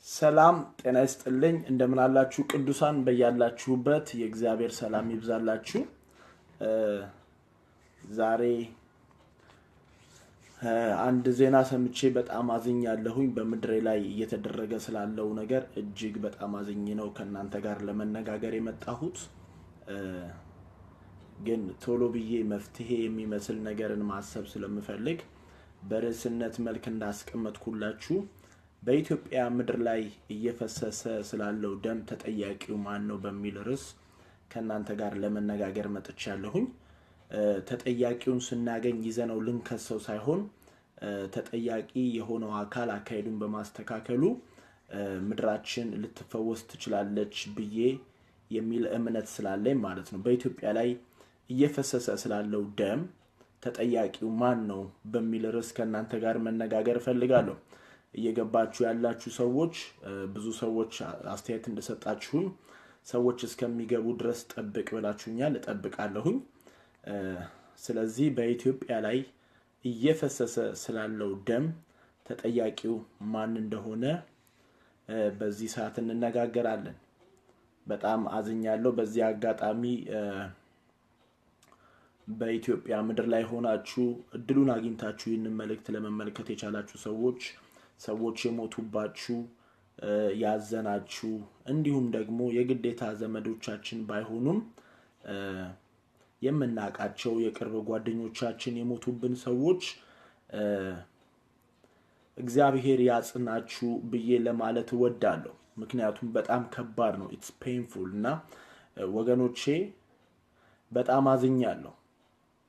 ሰላም ጤና ይስጥልኝ። እንደምን አላችሁ ቅዱሳን? በያላችሁበት የእግዚአብሔር ሰላም ይብዛላችሁ። ዛሬ አንድ ዜና ሰምቼ በጣም አዝኛለሁኝ። በምድሬ ላይ እየተደረገ ስላለው ነገር እጅግ በጣም አዝኜ ነው ከእናንተ ጋር ለመነጋገር የመጣሁት። ግን ቶሎ ብዬ መፍትሄ የሚመስል ነገርን ማሰብ ስለምፈልግ በርዕስነት መልክ እንዳስቀመጥኩላችሁ በኢትዮጵያ ምድር ላይ እየፈሰሰ ስላለው ደም ተጠያቂው ማን ነው በሚል ርዕስ ከእናንተ ጋር ለመነጋገር መጥቻለሁኝ። ተጠያቂውን ስናገኝ ይዘነው ልንከሰው ሳይሆን ተጠያቂ የሆነው አካል አካሄዱን በማስተካከሉ ምድራችን ልትፈወስ ትችላለች ብዬ የሚል እምነት ስላለኝ ማለት ነው። በኢትዮጵያ ላይ እየፈሰሰ ስላለው ደም ተጠያቂው ማን ነው በሚል ርዕስ ከእናንተ ጋር መነጋገር እፈልጋለሁ። እየገባችሁ ያላችሁ ሰዎች፣ ብዙ ሰዎች አስተያየት እንደሰጣችሁኝ ሰዎች እስከሚገቡ ድረስ ጠብቅ ብላችሁኛል። እጠብቃለሁኝ። ስለዚህ በኢትዮጵያ ላይ እየፈሰሰ ስላለው ደም ተጠያቂው ማን እንደሆነ በዚህ ሰዓት እንነጋገራለን። በጣም አዝኛለሁ። በዚህ አጋጣሚ በኢትዮጵያ ምድር ላይ ሆናችሁ እድሉን አግኝታችሁ ይህንን መልእክት ለመመልከት የቻላችሁ ሰዎች፣ ሰዎች የሞቱባችሁ ያዘናችሁ፣ እንዲሁም ደግሞ የግዴታ ዘመዶቻችን ባይሆኑም የምናውቃቸው የቅርብ ጓደኞቻችን የሞቱብን ሰዎች እግዚአብሔር ያጽናችሁ ብዬ ለማለት እወዳለሁ። ምክንያቱም በጣም ከባድ ነው። It's painful። እና ወገኖቼ፣ በጣም አዝኛለሁ።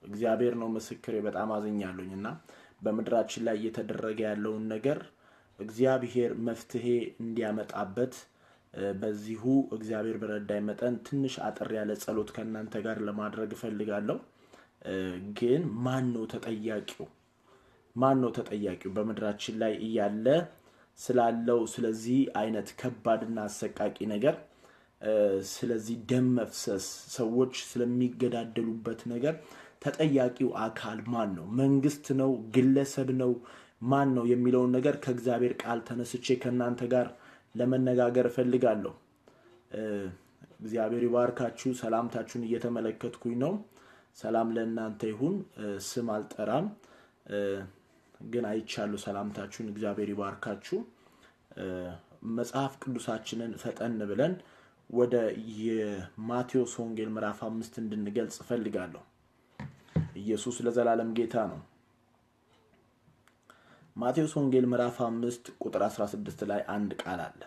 እግዚአብሔር ነው ምስክሬ። በጣም አዝኛለሁኝ። እና በምድራችን ላይ እየተደረገ ያለውን ነገር እግዚአብሔር መፍትሄ እንዲያመጣበት በዚሁ እግዚአብሔር በረዳኝ መጠን ትንሽ አጠር ያለ ጸሎት ከእናንተ ጋር ለማድረግ እፈልጋለሁ። ግን ማን ነው ተጠያቂው? ማን ነው ተጠያቂው? በምድራችን ላይ እያለ ስላለው ስለዚህ አይነት ከባድና አሰቃቂ ነገር፣ ስለዚህ ደም መፍሰስ፣ ሰዎች ስለሚገዳደሉበት ነገር ተጠያቂው አካል ማን ነው? መንግስት ነው? ግለሰብ ነው? ማን ነው የሚለውን ነገር ከእግዚአብሔር ቃል ተነስቼ ከእናንተ ጋር ለመነጋገር እፈልጋለሁ። እግዚአብሔር ይባርካችሁ። ሰላምታችሁን እየተመለከትኩኝ ነው። ሰላም ለእናንተ ይሁን። ስም አልጠራም፣ ግን አይቻለሁ ሰላምታችሁን። እግዚአብሔር ይባርካችሁ። መጽሐፍ ቅዱሳችንን ፈጠን ብለን ወደ የማቴዎስ ወንጌል ምዕራፍ 5 እንድንገልጽ እፈልጋለሁ። ኢየሱስ ለዘላለም ጌታ ነው። ማቴዎስ ወንጌል ምዕራፍ 5 ቁጥር 16 ላይ አንድ ቃል አለ።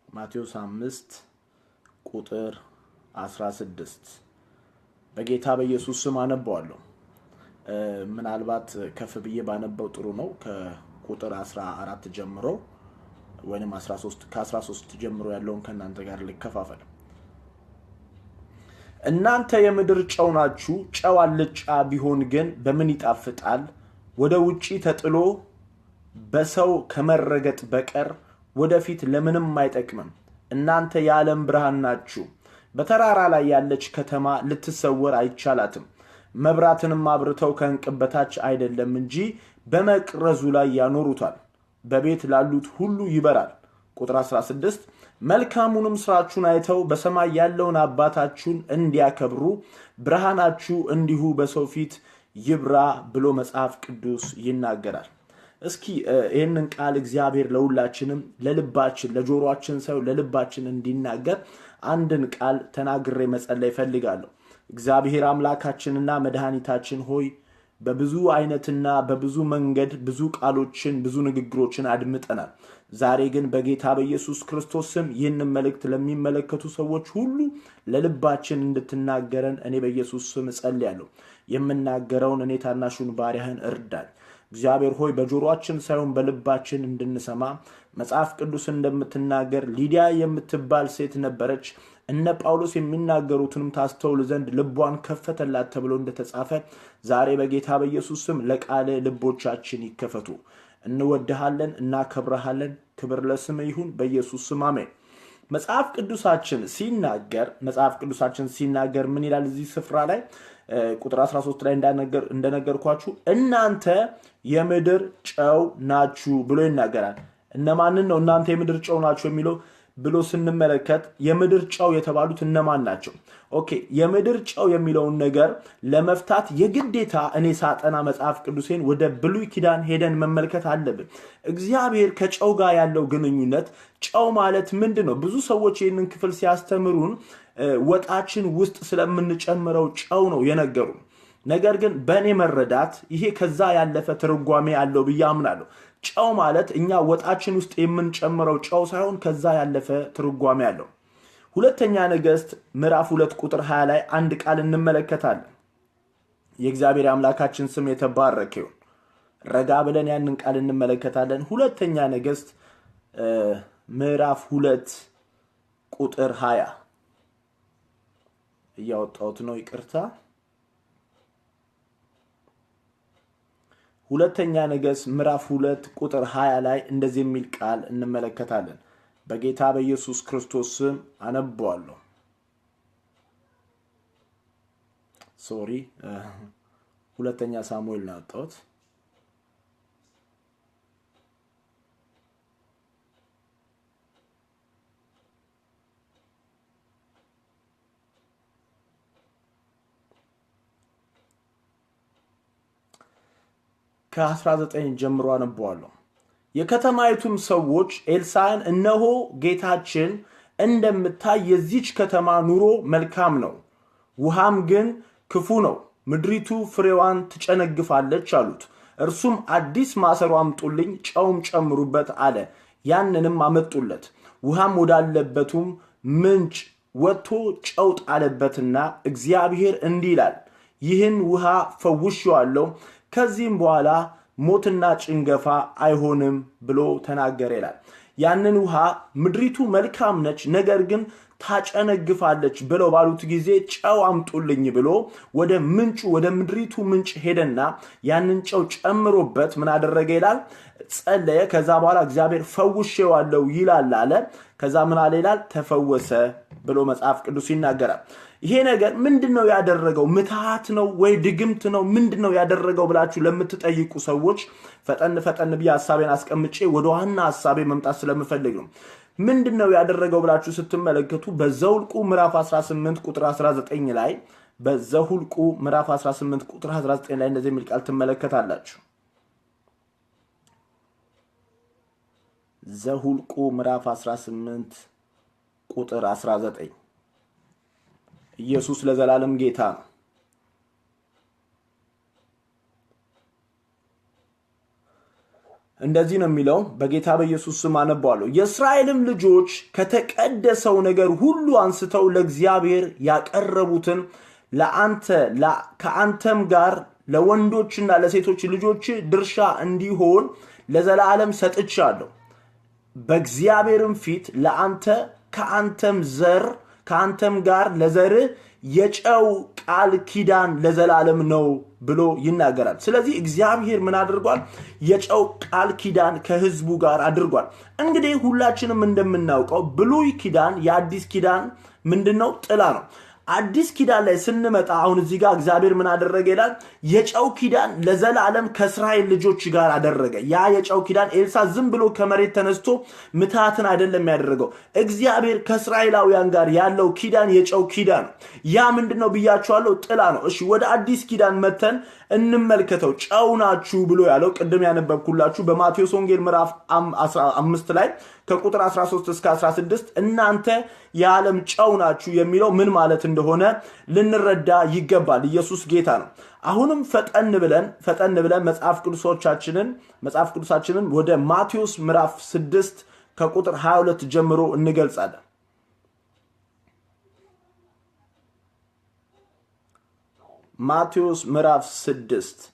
ማቴዎስ 5 ቁጥር 16 በጌታ በኢየሱስ ስም አነበዋለሁ። ምናልባት ከፍ ብዬ ባነበው ጥሩ ነው። ከቁጥር 14 ጀምሮ ወይንም 13፣ ከ13 ጀምሮ ያለውን ከእናንተ ጋር ልከፋፈል። እናንተ የምድር ጨው ናችሁ። ጨው አልጫ ቢሆን ግን በምን ይጣፍጣል? ወደ ውጪ ተጥሎ በሰው ከመረገጥ በቀር ወደፊት ለምንም አይጠቅምም። እናንተ የዓለም ብርሃን ናችሁ። በተራራ ላይ ያለች ከተማ ልትሰወር አይቻላትም። መብራትንም አብርተው ከእንቅብ በታች አይደለም እንጂ በመቅረዙ ላይ ያኖሩታል፣ በቤት ላሉት ሁሉ ይበራል። ቁጥር 16፣ መልካሙንም ስራችሁን አይተው በሰማይ ያለውን አባታችሁን እንዲያከብሩ ብርሃናችሁ እንዲሁ በሰው ፊት ይብራ ብሎ መጽሐፍ ቅዱስ ይናገራል። እስኪ ይህንን ቃል እግዚአብሔር ለሁላችንም ለልባችን፣ ለጆሮአችን ሳይሆን ለልባችን እንዲናገር አንድን ቃል ተናግሬ መጸለይ እፈልጋለሁ። እግዚአብሔር አምላካችንና መድኃኒታችን ሆይ፣ በብዙ አይነትና በብዙ መንገድ ብዙ ቃሎችን፣ ብዙ ንግግሮችን አድምጠናል። ዛሬ ግን በጌታ በኢየሱስ ክርስቶስ ስም ይህንን መልእክት ለሚመለከቱ ሰዎች ሁሉ ለልባችን እንድትናገረን እኔ በኢየሱስ ስም እጸልያለሁ። የምናገረውን እኔ ታናሹን ባሪያህን እርዳኝ። እግዚአብሔር ሆይ፣ በጆሮአችን ሳይሆን በልባችን እንድንሰማ፣ መጽሐፍ ቅዱስ እንደምትናገር ሊዲያ የምትባል ሴት ነበረች፣ እነ ጳውሎስ የሚናገሩትንም ታስተውል ዘንድ ልቧን ከፈተላት ተብሎ እንደተጻፈ ዛሬ በጌታ በኢየሱስ ስም ለቃል ልቦቻችን ይከፈቱ። እንወድሃለን፣ እናከብረሃለን። ክብር ለስምህ ይሁን፣ በኢየሱስ ስም አሜን። መጽሐፍ ቅዱሳችን ሲናገር ምን ይላል እዚህ ስፍራ ላይ? ቁጥር 13 ላይ እንደነገርኳችሁ እናንተ የምድር ጨው ናችሁ ብሎ ይናገራል። እነማንን ነው እናንተ የምድር ጨው ናችሁ የሚለው ብሎ ስንመለከት የምድር ጨው የተባሉት እነማን ናቸው? Okay፣ የምድር ጨው የሚለውን ነገር ለመፍታት የግዴታ እኔ ሳጠና መጽሐፍ ቅዱሴን ወደ ብሉይ ኪዳን ሄደን መመልከት አለብን። እግዚአብሔር ከጨው ጋር ያለው ግንኙነት፣ ጨው ማለት ምንድን ነው? ብዙ ሰዎች ይህንን ክፍል ሲያስተምሩን ወጣችን ውስጥ ስለምንጨምረው ጨው ነው የነገሩን። ነገር ግን በእኔ መረዳት ይሄ ከዛ ያለፈ ትርጓሜ አለው ብዬ አምናለሁ። ጨው ማለት እኛ ወጣችን ውስጥ የምንጨምረው ጨው ሳይሆን ከዛ ያለፈ ትርጓሜ አለው። ሁለተኛ ነገሥት ምዕራፍ 2 ቁጥር 20 ላይ አንድ ቃል እንመለከታለን። የእግዚአብሔር አምላካችን ስም የተባረከ ይሁን። ረጋ ብለን ያንን ቃል እንመለከታለን። ሁለተኛ ነገሥት ምዕራፍ 2 ቁጥር 20 እያወጣሁት ነው፣ ይቅርታ። ሁለተኛ ነገሥት ምዕራፍ 2 ቁጥር 20 ላይ እንደዚህ የሚል ቃል እንመለከታለን። በጌታ በኢየሱስ ክርስቶስ ስም አነበዋለሁ። Sorry፣ ሁለተኛ ሳሙኤል ነው ያወጣሁት። ከ19 ጀምሮ አነበዋለሁ። የከተማይቱም ሰዎች ኤልሳዕን፣ እነሆ ጌታችን እንደምታይ የዚች ከተማ ኑሮ መልካም ነው፣ ውሃም ግን ክፉ ነው፣ ምድሪቱ ፍሬዋን ትጨነግፋለች አሉት። እርሱም አዲስ ማሰሮ አምጡልኝ፣ ጨውም ጨምሩበት አለ። ያንንም አመጡለት። ውሃም ወዳለበቱም ምንጭ ወጥቶ ጨው ጣለበትና እግዚአብሔር እንዲህ ይላል፣ ይህን ውሃ ፈውሼዋለሁ፣ ከዚህም በኋላ ሞትና ጭንገፋ አይሆንም ብሎ ተናገረ ይላል። ያንን ውሃ ምድሪቱ መልካም ነች፣ ነገር ግን ታጨነግፋለች ብለው ባሉት ጊዜ ጨው አምጡልኝ ብሎ ወደ ምንጩ፣ ወደ ምድሪቱ ምንጭ ሄደና ያንን ጨው ጨምሮበት ምን አደረገ ይላል? ጸለየ። ከዛ በኋላ እግዚአብሔር ፈውሼዋለሁ ይላል አለ። ከዛ ምን አለ ይላል? ተፈወሰ ብሎ መጽሐፍ ቅዱስ ይናገራል። ይሄ ነገር ምንድነው ያደረገው? ምትሃት ነው ወይ ድግምት ነው? ምንድነው ያደረገው ብላችሁ ለምትጠይቁ ሰዎች ፈጠን ፈጠን ብዬ ሐሳቤን አስቀምጬ ወደ ዋና ሐሳቤ መምጣት ስለምፈልግ ነው። ምንድነው ያደረገው ብላችሁ ስትመለከቱ በዘሁልቁ ምዕራፍ 18 ቁጥር 19 ላይ፣ በዘሁልቁ ምዕራፍ 18 ቁጥር 19 ላይ እንደዚህ የሚል ቃል ትመለከታላችሁ። ዘሁልቁ ምዕራፍ 18 ቁጥር 19። ኢየሱስ ለዘላለም ጌታ ነው። እንደዚህ ነው የሚለው፣ በጌታ በኢየሱስ ስም አነባለሁ። የእስራኤልም ልጆች ከተቀደሰው ነገር ሁሉ አንስተው ለእግዚአብሔር ያቀረቡትን ለአንተ ከአንተም ጋር ለወንዶችና ለሴቶች ልጆች ድርሻ እንዲሆን ለዘላለም ሰጥቻለሁ። በእግዚአብሔርም ፊት ለአንተ ከአንተም ዘር ከአንተም ጋር ለዘርህ የጨው ቃል ኪዳን ለዘላለም ነው ብሎ ይናገራል። ስለዚህ እግዚአብሔር ምን አድርጓል? የጨው ቃል ኪዳን ከህዝቡ ጋር አድርጓል። እንግዲህ ሁላችንም እንደምናውቀው ብሉይ ኪዳን የአዲስ ኪዳን ምንድነው? ጥላ ነው። አዲስ ኪዳን ላይ ስንመጣ አሁን እዚህ ጋር እግዚአብሔር ምን አደረገ ይላል? የጨው ኪዳን ለዘላለም ከእስራኤል ልጆች ጋር አደረገ። ያ የጨው ኪዳን ኤልሳ ዝም ብሎ ከመሬት ተነስቶ ምትሃትን አይደለም ያደረገው። እግዚአብሔር ከእስራኤላውያን ጋር ያለው ኪዳን የጨው ኪዳን ነው። ያ ምንድነው ብያችኋለሁ? ጥላ ነው። እሺ፣ ወደ አዲስ ኪዳን መተን እንመልከተው። ጨው ናችሁ ብሎ ያለው ቅድም ያነበብኩላችሁ በማቴዎስ ወንጌል ምዕራፍ 5 ላይ ከቁጥር 13 እስከ 16 እናንተ የዓለም ጨው ናችሁ የሚለው ምን ማለት እንደሆነ ልንረዳ ይገባል። ኢየሱስ ጌታ ነው። አሁንም ፈጠን ብለን መጽሐፍ ቅዱሳችንን ወደ ማቴዎስ ምዕራፍ 6 ከቁጥር 22 ጀምሮ እንገልጻለን። ማቴዎስ ምዕራፍ 6።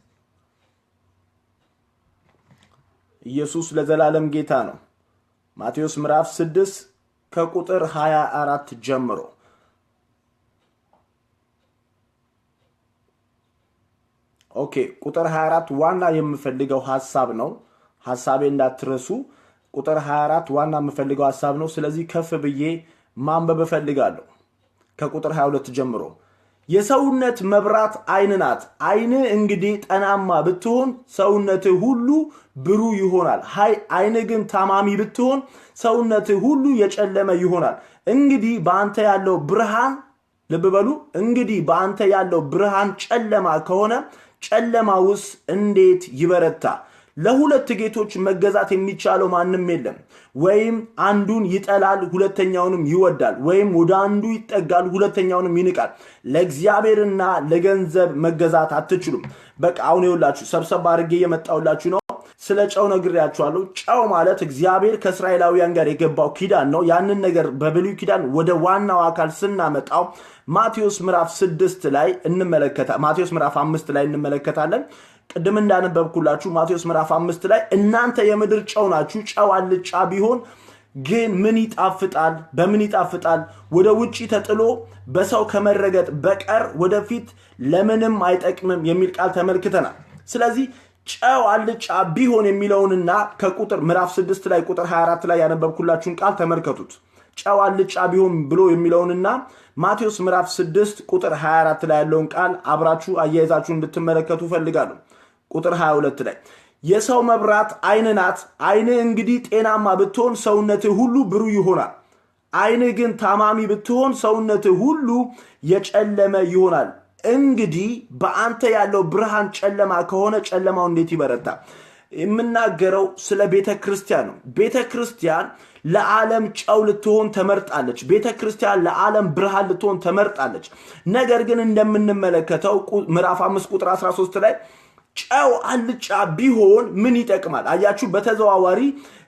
ኢየሱስ ለዘላለም ጌታ ነው። ማቴዎስ ምዕራፍ 6 ከቁጥር 24 ጀምሮ። Okay፣ ቁጥር 24 ዋና የምፈልገው ሐሳብ ነው። ሐሳቤ እንዳትረሱ። ቁጥር 24 ዋና የምፈልገው ሐሳብ ነው። ስለዚህ ከፍ ብዬ ማንበብ እፈልጋለሁ። ከቁጥር 22 ጀምሮ። የሰውነት መብራት ዓይን ናት። ዓይንህ እንግዲህ ጤናማ ብትሆን ሰውነትህ ሁሉ ብሩህ ይሆናል። ዓይንህ ግን ታማሚ ብትሆን ሰውነትህ ሁሉ የጨለመ ይሆናል። እንግዲህ በአንተ ያለው ብርሃን፣ ልብ በሉ፣ እንግዲህ በአንተ ያለው ብርሃን ጨለማ ከሆነ ጨለማውስ እንዴት ይበረታ? ለሁለት ጌቶች መገዛት የሚቻለው ማንም የለም። ወይም አንዱን ይጠላል፣ ሁለተኛውንም ይወዳል፣ ወይም ወደ አንዱ ይጠጋል፣ ሁለተኛውንም ይንቃል። ለእግዚአብሔርና ለገንዘብ መገዛት አትችሉም። በቃ አሁን ይኸውላችሁ ሰብሰብ አድርጌ እየመጣሁላችሁ ነው። ስለ ጨው ነግሬያችኋለሁ። ጨው ማለት እግዚአብሔር ከእስራኤላውያን ጋር የገባው ኪዳን ነው። ያንን ነገር በብሉይ ኪዳን ወደ ዋናው አካል ስናመጣው ማቴዎስ ምዕራፍ 6 ላይ እንመለከታ ማቴዎስ ምዕራፍ 5 ላይ እንመለከታለን። ቅድም እንዳነበብኩላችሁ ማቴዎስ ምዕራፍ 5 ላይ እናንተ የምድር ጨው ናችሁ፣ ጨው አልጫ ቢሆን ግን ምን ይጣፍጣል? በምን ይጣፍጣል? ወደ ውጪ ተጥሎ በሰው ከመረገጥ በቀር ወደፊት ለምንም አይጠቅምም የሚል ቃል ተመልክተናል። ስለዚህ ጨው አልጫ ቢሆን የሚለውንና ከቁጥር ምዕራፍ 6 ላይ ቁጥር 24 ላይ ያነበብኩላችሁን ቃል ተመልከቱት። ጨው አልጫ ቢሆን ብሎ የሚለውንና ማቴዎስ ምዕራፍ 6 ቁጥር 24 ላይ ያለውን ቃል አብራችሁ አያይዛችሁ እንድትመለከቱ ፈልጋለሁ። ቁጥር 22 ላይ የሰው መብራት ዓይን ናት። ዓይንህ እንግዲህ ጤናማ ብትሆን ሰውነትህ ሁሉ ብሩህ ይሆናል። ዓይንህ ግን ታማሚ ብትሆን ሰውነትህ ሁሉ የጨለመ ይሆናል። እንግዲህ በአንተ ያለው ብርሃን ጨለማ ከሆነ ጨለማው እንዴት ይበረታ? የምናገረው ስለ ቤተ ክርስቲያን ነው። ቤተ ክርስቲያን ለዓለም ጨው ልትሆን ተመርጣለች። ቤተ ክርስቲያን ለዓለም ብርሃን ልትሆን ተመርጣለች። ነገር ግን እንደምንመለከተው ምዕራፍ 5 ቁጥር 13 ላይ ጨው አልጫ ቢሆን ምን ይጠቅማል? አያችሁ፣ በተዘዋዋሪ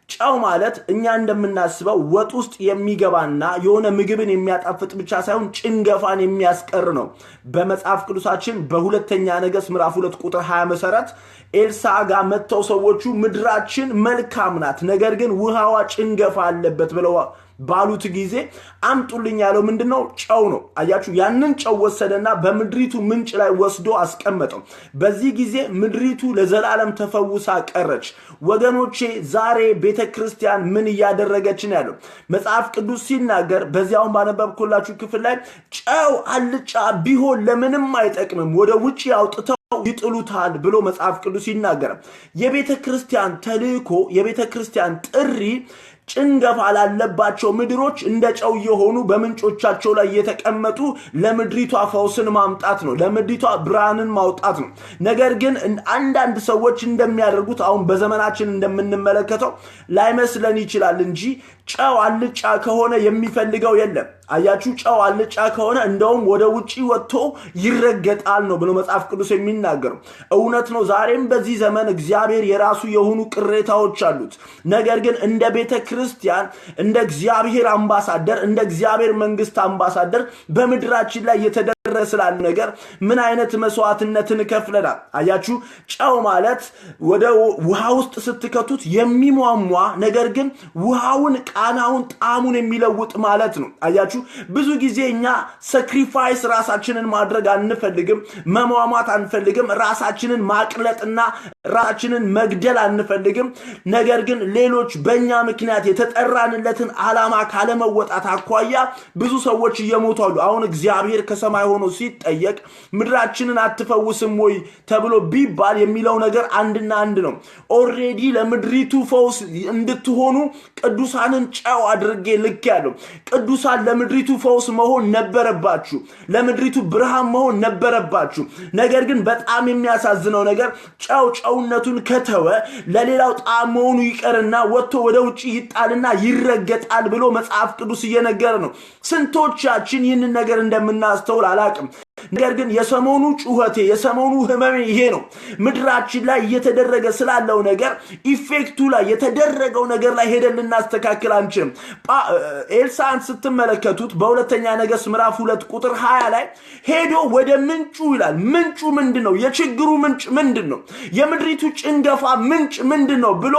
ጨው ማለት እኛ እንደምናስበው ወጥ ውስጥ የሚገባና የሆነ ምግብን የሚያጣፍጥ ብቻ ሳይሆን ጭንገፋን የሚያስቀር ነው። በመጽሐፍ ቅዱሳችን በሁለተኛ ነገሥት ምዕራፍ 2 ቁጥር 20 መሰረት ኤልሳ ጋር መጥተው ሰዎቹ ምድራችን መልካም ናት፣ ነገር ግን ውሃዋ ጭንገፋ አለበት ብለው ባሉት ጊዜ አምጡልኝ ያለው ምንድነው? ጨው ነው። አያችሁ፣ ያንን ጨው ወሰደና በምድሪቱ ምንጭ ላይ ወስዶ አስቀመጠው። በዚህ ጊዜ ምድሪቱ ለዘላለም ተፈውሳ ቀረች። ወገኖቼ ዛሬ ቤተክርስቲያን ምን እያደረገች ነው ያለው? መጽሐፍ ቅዱስ ሲናገር በዚያውን ባነበብኩላችሁ ክፍል ላይ ጨው አልጫ ቢሆን ለምንም አይጠቅምም፣ ወደ ውጭ አውጥተው ይጥሉታል ብሎ መጽሐፍ ቅዱስ ይናገራል። የቤተ ክርስቲያን ተልእኮ፣ የቤተ ክርስቲያን ጥሪ ጭንገፋ ላለባቸው ምድሮች እንደ ጨው የሆኑ በምንጮቻቸው ላይ የተቀመጡ ለምድሪቷ ፈውስን ማምጣት ነው። ለምድሪቷ ብርሃንን ማውጣት ነው። ነገር ግን አንዳንድ ሰዎች እንደሚያደርጉት አሁን በዘመናችን እንደምንመለከተው ላይመስለን ይችላል እንጂ ጨው አልጫ ከሆነ የሚፈልገው የለም። አያችሁ፣ ጨው አልጫ ከሆነ እንደውም ወደ ውጪ ወጥቶ ይረገጣል ነው ብሎ መጽሐፍ ቅዱስ የሚናገረው። እውነት ነው። ዛሬም በዚህ ዘመን እግዚአብሔር የራሱ የሆኑ ቅሬታዎች አሉት። ነገር ግን እንደ ቤተ ክርስቲያን፣ እንደ እግዚአብሔር አምባሳደር፣ እንደ እግዚአብሔር መንግስት አምባሳደር በምድራችን ላይ የተደረገ ስላለ ነገር ምን አይነት መስዋዕትነትን ከፍለናል? አያችሁ፣ ጨው ማለት ወደ ውሃ ውስጥ ስትከቱት የሚሟሟ ነገር ግን ውሃውን፣ ቃናውን፣ ጣዕሙን የሚለውጥ ማለት ነው። አያችሁ፣ ብዙ ጊዜ እኛ sacrifice ራሳችንን ማድረግ አንፈልግም፣ መሟሟት አንፈልግም፣ ራሳችንን ማቅለጥና ራሳችንን መግደል አንፈልግም። ነገር ግን ሌሎች በእኛ ምክንያት የተጠራንለትን ዓላማ ካለመወጣት አኳያ ብዙ ሰዎች እየሞቱ አሉ። አሁን እግዚአብሔር ከሰማይ ሆኖ ሲጠየቅ ምድራችንን አትፈውስም ወይ ተብሎ ቢባል የሚለው ነገር አንድና አንድ ነው። Already ለምድሪቱ ፈውስ እንድትሆኑ ቅዱሳንን ጨው አድርጌ ልኬያለሁ። ቅዱሳን ለምድሪቱ ፈውስ መሆን ነበረባችሁ። ለምድሪቱ ብርሃን መሆን ነበረባችሁ። ነገር ግን በጣም የሚያሳዝነው ነገር ጨው ጨውነቱን ከተወ ለሌላው ጣዕም መሆኑ ይቀርና ወጥቶ ወደ ውጭ ይጣልና ይረገጣል ብሎ መጽሐፍ ቅዱስ እየነገረ ነው። ስንቶቻችን ይህንን ነገር እንደምናስተውል አላቅም። ነገር ግን የሰሞኑ ጩኸቴ፣ የሰሞኑ ህመሜ ይሄ ነው። ምድራችን ላይ እየተደረገ ስላለው ነገር effect ኡ ላይ የተደረገው ነገር ላይ ሄደን ልናስተካክል አንችልም። ኤልሳን ስትመለከቱት በሁለተኛ ነገሥት ምዕራፍ 2 ቁጥር 20 ላይ ሄዶ ወደ ምንጩ ይላል። ምንጩ ምንድን ነው? የችግሩ ምንጭ ምንድን ነው? የምድሪቱ ጭንገፋ ምንጭ ምንድን ነው ብሎ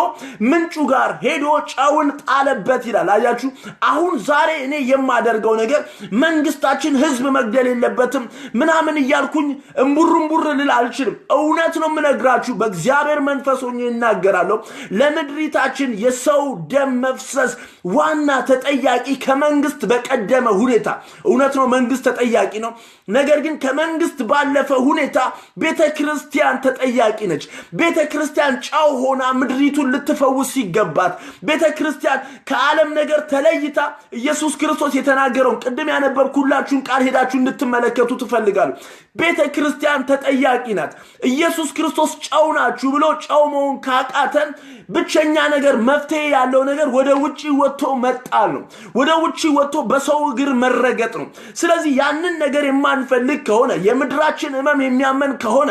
ምንጩ ጋር ሄዶ ጨውን ጣለበት ይላል። አያችሁ፣ አሁን ዛሬ እኔ የማደርገው ነገር መንግስታችን ህዝብ መግደል የለበትም። ምናምን እያልኩኝ እምቡር እምቡር ልል አልችልም። እውነት ነው የምነግራችሁ፣ በእግዚአብሔር መንፈስ ሆኜ እናገራለሁ። ለምድሪታችን የሰው ደም መፍሰስ ዋና ተጠያቂ ከመንግስት በቀደመ ሁኔታ፣ እውነት ነው መንግስት ተጠያቂ ነው። ነገር ግን ከመንግስት ባለፈ ሁኔታ ቤተ ክርስቲያን ተጠያቂ ነች። ቤተ ክርስቲያን ጨው ሆና ምድሪቱን ልትፈውስ ሲገባት፣ ቤተ ክርስቲያን ከዓለም ነገር ተለይታ ኢየሱስ ክርስቶስ የተናገረውን ቅድም ያነበብኩላችሁን ቃል ሄዳችሁ እንድትመለከቱ ትፈልጋሉ። ቤተ ክርስቲያን ተጠያቂ ናት። ኢየሱስ ክርስቶስ ጨው ናችሁ ብሎ ጨው መሆን ካቃተን ብቸኛ ነገር መፍትሄ ያለው ነገር ወደ ውጭ ወጥቶ መጣል ነው። ወደ ውጭ ወጥቶ በሰው እግር መረገጥ ነው። ስለዚህ ያንን ነገር የማንፈልግ ከሆነ፣ የምድራችን ሕመም የሚያመን ከሆነ፣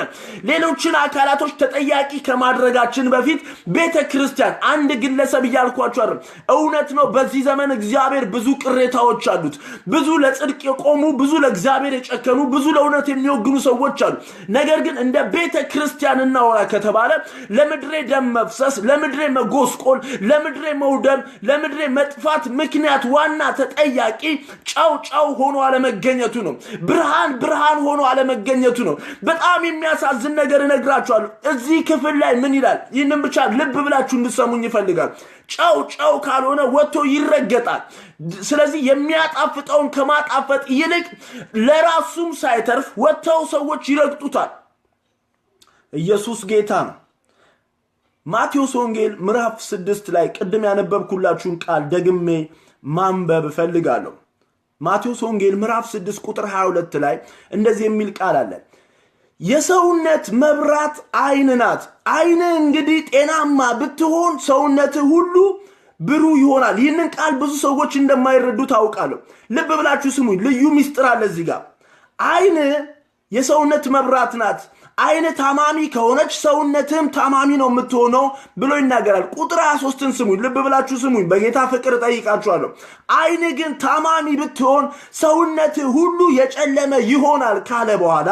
ሌሎችን አካላቶች ተጠያቂ ከማድረጋችን በፊት ቤተ ክርስቲያን፣ አንድ ግለሰብ እያልኳችሁ አይደለም። እውነት ነው። በዚህ ዘመን እግዚአብሔር ብዙ ቅሬታዎች አሉት። ብዙ ለጽድቅ የቆሙ፣ ብዙ ለእግዚአብሔር የጨከኑ፣ ብዙ ለእውነት የሚወግኑ ሰዎች አሉ። ነገር ግን እንደ ቤተ ክርስቲያን እናወራ ከተባለ ለምድሬ ደም መፍሰስ፣ ለምድሬ መጎስቆል፣ ለምድሬ መውደም፣ ለምድሬ መጥፋት ምክንያት ዋና ተጠያቂ ጨው ጨው ሆኖ አለመገኘቱ ነው። ብርሃን ብርሃን ሆኖ አለመገኘቱ ነው። በጣም የሚያሳዝን ነገር እነግራችኋለሁ። እዚህ ክፍል ላይ ምን ይላል? ይህንን ብቻ ልብ ብላችሁ እንድሰሙኝ ይፈልጋል። ጨው ጨው ካልሆነ ወጥቶ ይረገጣል። ስለዚህ የሚያጣፍጠውን ከማጣፈጥ ይልቅ ለራሱም ሳይተርፍ ወጥተው ሰዎች ይረግጡታል። ኢየሱስ ጌታ ነው። ማቴዎስ ወንጌል ምዕራፍ 6 ላይ ቅድም ያነበብኩላችሁን ቃል ደግሜ ማንበብ እፈልጋለሁ። ማቴዎስ ወንጌል ምዕራፍ 6 ቁጥር 22 ላይ እንደዚህ የሚል ቃል አለ። የሰውነት መብራት ዓይን ናት። ዓይን እንግዲህ ጤናማ ብትሆን ሰውነትህ ሁሉ ብሩህ ይሆናል። ይህንን ቃል ብዙ ሰዎች እንደማይረዱ ታውቃለሁ። ልብ ብላችሁ ስሙኝ። ልዩ ምስጢር አለ እዚህ ጋር። ዓይን የሰውነት መብራት ናት። ዓይን ታማሚ ከሆነች ሰውነትህም ታማሚ ነው የምትሆነው ብሎ ይናገራል። ቁጥር 23ን ስሙኝ፣ ልብ ብላችሁ ስሙኝ። በጌታ ፍቅር እጠይቃችኋለሁ። ዓይን ግን ታማሚ ብትሆን ሰውነትህ ሁሉ የጨለመ ይሆናል ካለ በኋላ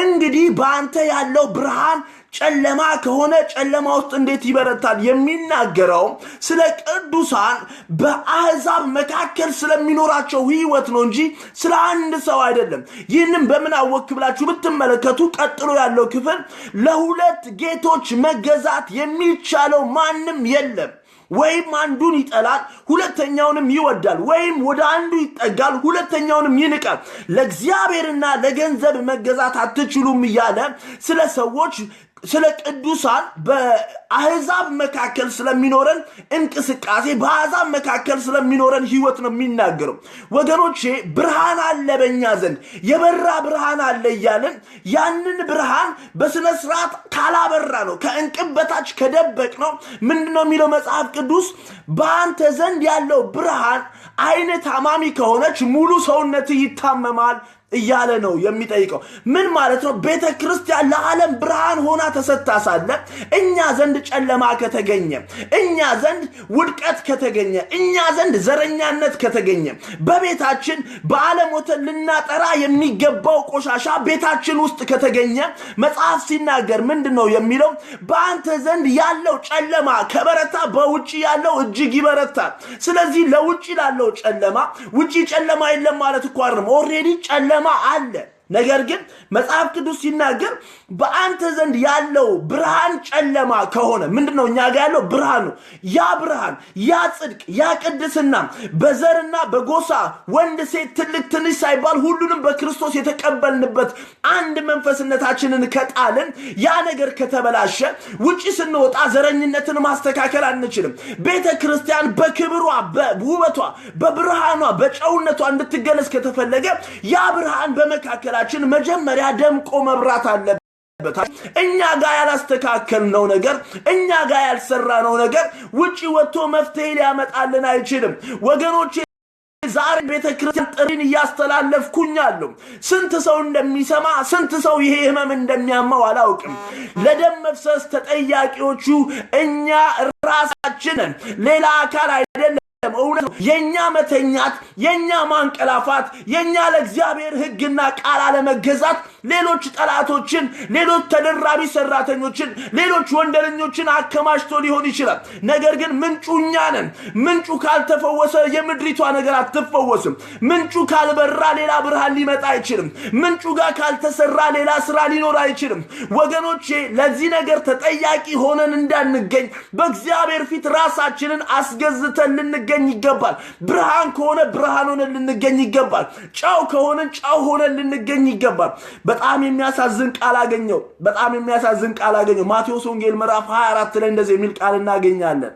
እንግዲህ በአንተ ያለው ብርሃን ጨለማ ከሆነ ጨለማ ውስጥ እንዴት ይበረታል? የሚናገረው ስለ ቅዱሳን በአሕዛብ መካከል ስለሚኖራቸው ሕይወት ነው እንጂ ስለ አንድ ሰው አይደለም። ይህንም በምን አወክ ብላችሁ ብትመለከቱ ቀጥሎ ያለው ክፍል ለሁለት ጌቶች መገዛት የሚቻለው ማንም የለም። ወይም አንዱን ይጠላል፣ ሁለተኛውንም ይወዳል፣ ወይም ወደ አንዱ ይጠጋል፣ ሁለተኛውንም ይንቃል። ለእግዚአብሔርና ለገንዘብ መገዛት አትችሉም እያለ ስለ ሰዎች፣ ስለ ቅዱሳን በአሕዛብ መካከል ስለሚኖረን እንቅስቃሴ፣ በአሕዛብ መካከል ስለሚኖረን ሕይወት ነው የሚናገረው። ወገኖቼ፣ ብርሃን አለ፣ በእኛ ዘንድ የበራ ብርሃን አለ እያለን ያንን ብርሃን በስነ ስርዓት ካላበራ ነው፣ ከእንቅብ በታች ከደበቅ ነው፣ ምንድን ነው የሚለው መጽሐፍ ቅዱስ? በአንተ ዘንድ ያለው ብርሃን፣ ዓይን ታማሚ ከሆነች ሙሉ ሰውነት ይታመማል እያለ ነው የሚጠይቀው። ምን ማለት ነው? ቤተ ክርስቲያን ለዓለም ብርሃን ሆና ተሰጥታ ሳለ እኛ ዘንድ ጨለማ ከተገኘ፣ እኛ ዘንድ ውድቀት ከተገኘ፣ እኛ ዘንድ ዘረኛነት ከተገኘ፣ በቤታችን በዓለም ወተን ልናጠራ የሚገባው ቆሻሻ ቤታችን ውስጥ ከተገኘ መጽሐፍ ሲናገር ምንድን ነው የሚለው? በአንተ ዘንድ ያለው ጨለማ ከበረታ በውጭ ያለው እጅግ ይበረታል። ስለዚህ ለውጭ ላለው ጨለማ፣ ውጭ ጨለማ የለም ማለት እኮ አይደለም። Already ጨለማ አለ። ነገር ግን መጽሐፍ ቅዱስ ሲናገር በአንተ ዘንድ ያለው ብርሃን ጨለማ ከሆነ ምንድን ነው? እኛ ጋር ያለው ብርሃን ነው። ያ ብርሃን፣ ያ ጽድቅ፣ ያ ቅድስና በዘርና በጎሳ ወንድ፣ ሴት፣ ትልቅ፣ ትንሽ ሳይባል ሁሉንም በክርስቶስ የተቀበልንበት አንድ መንፈስነታችንን ከጣልን፣ ያ ነገር ከተበላሸ ውጭ ስንወጣ ዘረኝነትን ማስተካከል አንችልም። ቤተ ክርስቲያን በክብሯ፣ በውበቷ፣ በብርሃኗ፣ በጨውነቷ እንድትገለጽ ከተፈለገ ያ ብርሃን በመካከላችን መጀመሪያ ደምቆ መብራት አለበት። እኛ ጋር ያላስተካከልነው ነገር፣ እኛ ጋር ያልሰራነው ነገር ውጪ ወጥቶ መፍትሄ ሊያመጣልን አይችልም። ወገኖቼ፣ ዛሬ ቤተ ክርስቲያን ጥሪን እያስተላለፍኩኛለሁ። ስንት ሰው እንደሚሰማ፣ ስንት ሰው ይሄ ህመም እንደሚያመው አላውቅም። ለደም መፍሰስ ተጠያቂዎቹ እኛ ራሳችንን፣ ሌላ አካል አይደለም። እውነት ነው። የእኛ መተኛት፣ የእኛ ማንቀላፋት፣ የእኛ ለእግዚአብሔር ሕግና ቃል አለመገዛት ሌሎች ጠላቶችን፣ ሌሎች ተደራቢ ሰራተኞችን፣ ሌሎች ወንጀለኞችን አከማችቶ ሊሆን ይችላል። ነገር ግን ምንጩ እኛ ነን። ምንጩ ካልተፈወሰ የምድሪቷ ነገር አትፈወስም። ምንጩ ካልበራ ሌላ ብርሃን ሊመጣ አይችልም። ምንጩ ጋር ካልተሰራ ሌላ ስራ ሊኖር አይችልም። ወገኖቼ፣ ለዚህ ነገር ተጠያቂ ሆነን እንዳንገኝ በእግዚአብሔር ፊት ራሳችንን አስገዝተን ልንገኝ ይገባል። ብርሃን ከሆነ ብርሃን ሆነን ልንገኝ ይገባል። ጨው ከሆነን ጨው ሆነን ልንገኝ ይገባል። በጣም የሚያሳዝን ቃል አገኘው። በጣም የሚያሳዝን ቃል አገኘው። ማቴዎስ ወንጌል ምዕራፍ 24 ላይ እንደዚህ የሚል ቃል እናገኛለን።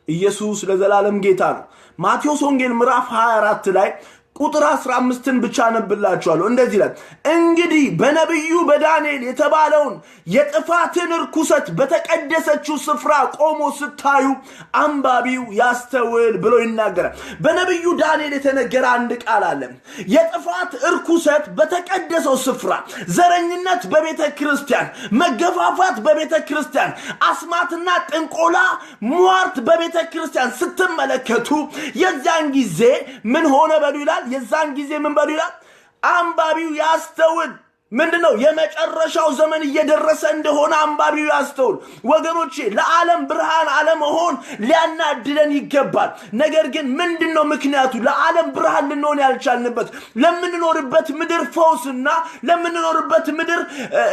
ኢየሱስ ለዘላለም ጌታ ነው። ማቴዎስ ወንጌል ምዕራፍ 24 ላይ ቁጥር 15ን ብቻ አነብላችኋለሁ። እንደዚህ ይላል፣ እንግዲህ በነቢዩ በዳንኤል የተባለውን የጥፋትን ርኩሰት በተቀደሰችው ስፍራ ቆሞ ስታዩ አንባቢው ያስተውል ብሎ ይናገራል። በነቢዩ ዳንኤል የተነገረ አንድ ቃል አለ። የጥፋት እርኩሰት በተቀደሰው ስፍራ፣ ዘረኝነት በቤተ ክርስቲያን፣ መገፋፋት በቤተ ክርስቲያን፣ አስማትና ጥንቆላ፣ ሟርት በቤተ ክርስቲያን ስትመለከቱ የዚያን ጊዜ ምን ሆነ በሉ ይላል። የዛን ጊዜ ምን በሉ ይላል? አንባቢው ያስተውል። ምንድን ነው? የመጨረሻው ዘመን እየደረሰ እንደሆነ አንባቢው ያስተውል። ወገኖቼ፣ ለዓለም ብርሃን አለመሆን ሊያናድደን ይገባል። ነገር ግን ምንድን ነው ምክንያቱ? ለዓለም ብርሃን ልንሆን ያልቻልንበት፣ ለምንኖርበት ምድር ፈውስና ለምንኖርበት ምድር